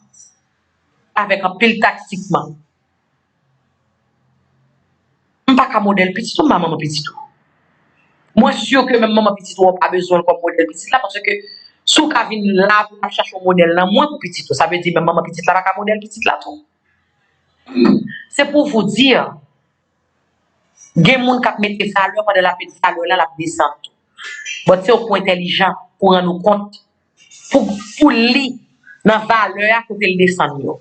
avèk anpil taktikman. M pa ka modèl pitit ou, m pa manman pitit ou. Mwen si ke menm manman pitit ou an pa bezwen l kòm modèl pitit la, paske si w ka vin la pou w ap chache yon modèl nan mwen pou pitit ou, sa vle di menm manman pitit la pa ka modèl pitit la tou. Se pou vous dire, gen moun k ap mete valè, pandan l ap met valè la, l ap desann tou. But se w pou entèlijan, pou rann ou kont, pou, pou li nan valè a kote l desann yo.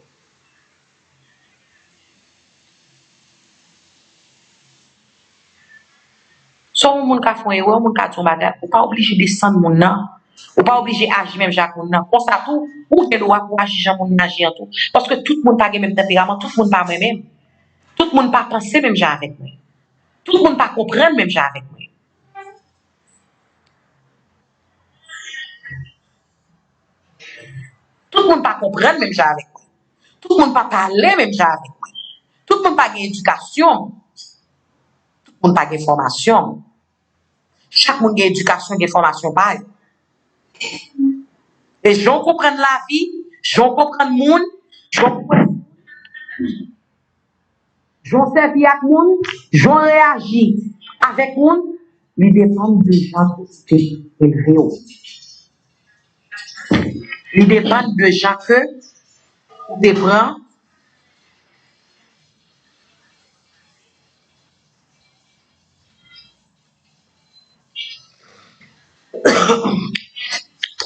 Swa yon moun ka fè yon erè, yon moun ka di yon bagay, ou pa oblije desann moun nan. Ou pa oblije aji menm jan ak moun nan. Konsa tou, ou gen dwa pou aji jan moun nan aji an tou. Paske tout moun pa gen menm tanperaman, tout moun pa mwen menm. Tout moun pa panse menm jan avèk mwen. Tout moun pa konprann menm jan avèk mwen. Tout moun pa konprann menm jan avèk mwen. Tout moun pa pale menm jan avèk mwen. Tout moun pa gen edikasyon. Tout moun pa gen fòmasyon. Chak moun gen edikasyon, gen fòmasyon pa yo. E jan w konprann lavi, Jan w konprann moun, jan w konprann, jan w sèvi ak moun, jan w reyaji avèk moun, li depann de jan ke ou te elve w. Li depann de jan ke ou te pran.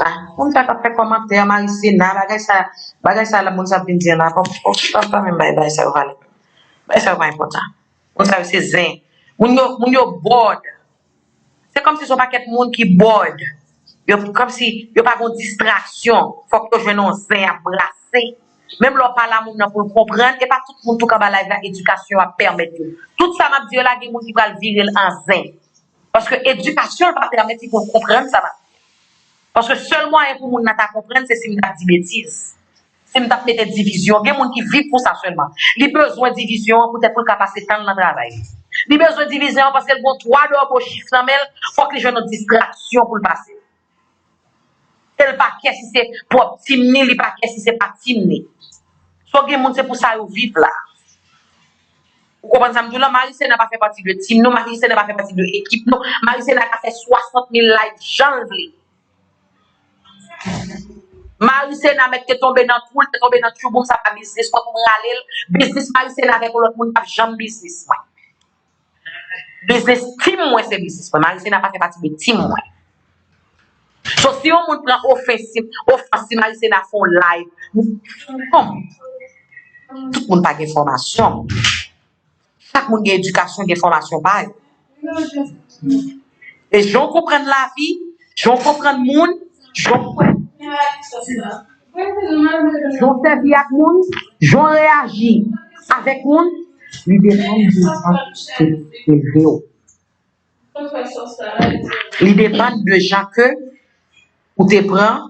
Ah, moun sa k ap fè kòmantè, Marisena, bagay sa, bagay sa la, moun sa ap vin di la, pa, pa, pa, pa menm bay, bay sa yo vale. Bay sa yo pa enpòtan. Moun sa yo se zen. Moun yo, moun yo bòd. Se kòmsi se yon pakèt moun ki bòd. Yo, kòmsi yo pa gon distraksyon. Fòk yo jwenn yon zen y ap brase. Menm lè w pale a moun nan pou l konprann, e pa tout moun tou k anba live la edikasyon ap pèmèt yo. Tout sa m ap di yo la, gen moun ki pral vire l an zen. Paske edikasyon l pa pèmèt li pou l konprann sa m ap di. Paske sèl mwayen pou moun nan ta konprann, se si m t ap di betiz. Si m t ap mete divizyon. Gen moun ki viv pou sa sèlman. Li bezwen divizyon an poutèt pou l ka pase tan l nan travay. Li bezwen divizyon an paske l gon twa dòbo chif nan men l, fòk li jwenn yon distraksyon pou l pase. E l pa kè si se pwòp tim ni, li pa kè si se pa tim ni. So gen moun se pou sa yo viv la. Ou konprann sa m di w la? Marisena pa fè pati de tim nou, Marisena pa fè pati de ekip nou. Marisena ka fè swasant mil live jan l vle. Marisena mèt te tonbe nan twou, l te tonbe nan tchouboum, sa pa biznis mwen pou m rale l. Biznis Marisena avèk yon lòt moun p ap janm biznis mwen. Biznis tim mwen se biznis mwen. Marisena pa fè pati de tim mwen. So si yon moun pran ofans, ofans si Marisena fè yon live, bon, tout moun pa gen fòmasyon. Chak moun gen edikasyon, gen fòmasyon pa yo. E jan w konprann lavi, jan w konprann moun, jan w konprann, jan w sèvi ak moun, jan w reyaji avèk moun, li depann de jan ke elve w. Li depann de jan ke ou te pran.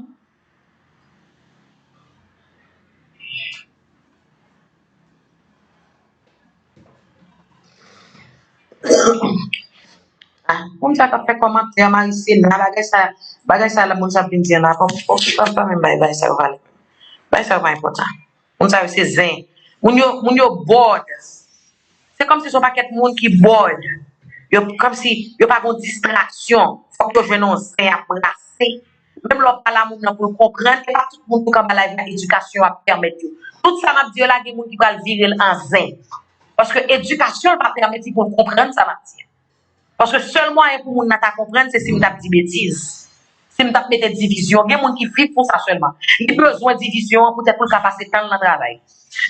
Ah, moun sa k ap fè kòmantè, Marisena, bagay sa, bagay sa la, moun sa ap vin di la, pa, pa, pa, pa menm bay, bay sa yo vale. Bay sa yo pa enpòtan. Moun sa yo se zen. Moun yo, moun yo bòd. Se kòmsi se yon pakèt moun ki bòd. Yo, kòmsi yo pa gon distraksyon. Fòk yo jwenn yon zen y ap brase. Menm lè w pale a moun nan pou l konprann, e pa tout moun tou k anba live la edikasyon ap pèmèt yo. Tout sa m ap di yo la, gen moun ki pral vire l an zen. Paske edikasyon l pa pèmèt li pou l konprann sa m ap di a. Paske sèl mwayen pou moun nan ta konprann, se si m t ap di betiz. Si m t ap mete divizyon. Gen moun ki viv pou sa sèlman. Li bezwen divizyon an poutèt pou l ka pase tan l nan travay.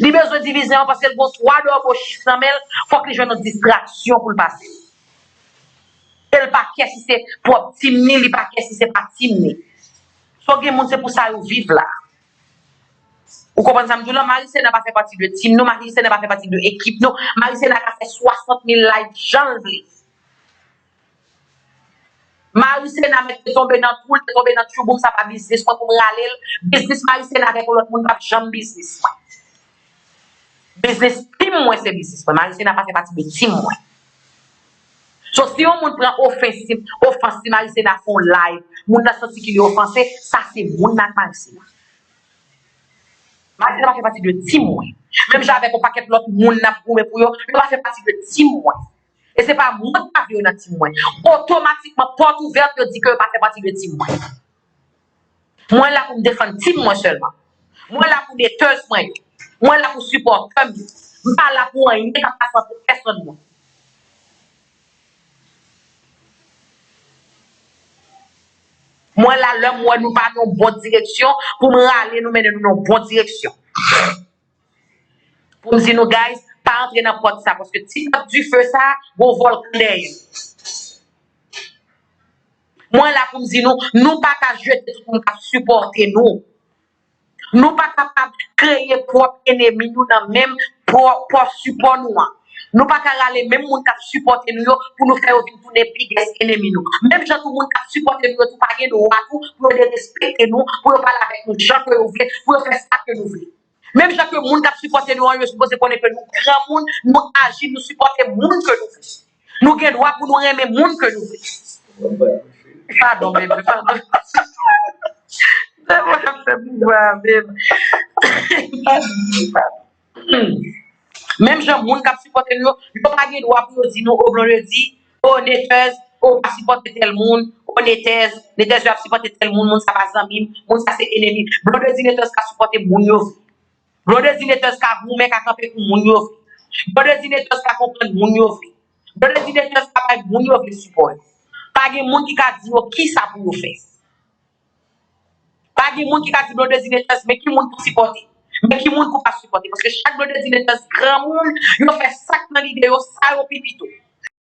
Li bezwen divizyon an paske l gon twa dòbo chif nan men l, fòk li jwenn yon distraksyon pou l pase. E l pa kè si se pwòp tim ni, li pa kè si se pa tim ni. So gen moun se pou sa yo viv la. Ou konprann sa m di w la? Marisena pa fè pati de tim nou, Marisena pa fè pati de ekip nou. Marisena ka fè swasant mil live jan l vle. Marisena mèt te tonbe nan twou, l te tonbe nan tchouboum, sa pa biznis mwen pou m rale l. Biznis Marisena avèk yon lòt moun p ap janm biznis mwen. Biznis tim mwen se biznis mwen. Marisena pa fè pati de tim mwen. So si yon moun pran ofans, ofans si Marisena fè yon live, moun nan santi ke li ofanse, sa se moun nan ak Marisena. Marisena pa fè pati de tim mwen. Menm jan avèk yon pakèt lòt moun n ap goumen pou yo, yo pa fè pati de tim mwen. E se pa mwen k pa vle yo nan tim mwen. Otomatikman, pòt ouvèt, yo di ke yo pa fè pati de tim mwen. Mwen la pou m defann tim mwen sèlman. Mwen la pou detèz mwen yo. Mwen la pou sipòtè m yo. M pa la pou anyen k ap pase ant pèsòn mwen. Mwen la, lè m wè nou pa nan yon bon direksyon, pou m rale nou, mennen nou nan yon bon direksyon. Pou m di nou, guys, pa antre nan pòt sa, paske ti pòt dife sa, gon vòlkan dèyè l. Mwen la pou m di nou, nou pa ka jete tout moun k ap sipòte nou. Nou pa kapab kreye pwòp enemi nou nan menm pwòp, pwòp sipò nou an. Nou pa ka rale menm moun k ap sipòte nou yo pou nou fè yo vin tounen bigès enemi nou. Menm jan tou moun k ap sipòte nou yo tou pa gen dwa tou pou yo derespekte nou, pou yo pale avèk nou jan ke yo vle, pou yo fè sa ke nou vle. Menm jan ke moun k ap sipòte nou an, yo sipoze konnen ke nou granmoun, nou aji, nou sipòte moun ke nou vle. Nou gen dwa pou nou renmen moun ke nou vle. Padon, bebe, padon. Se mwen k ap fè pouvwa a, bebe. Menm jan moun k ap sipòte nou yo, yo pa gen dwa pou yo di nou, o Blondedy, o Netez, o pa sipòte tèl moun, o Netez, Netez yo ap sipòte tèl moun, moun sa pa zanmi m, moun sa se enemi m. Blondedy Netez ka sipòte moun yo vle. Blondedy Netez ka goumen, ka kanpe pou moun yo vle. Blondedy Netez ka konprann moun yo vle. Blondedy Netez ka bay moun yo vle sipò yo. Pa gen moun ki ka di yo kisa pou yo fè. Pa gen moun ki ka di Blondedy Netez, men ki moun pou sipòte. Men ki moun pou pa sipòte. Paske chak Blondedy Netez granmoun, yo fè sa k nan lide yo, sa yo pi pito.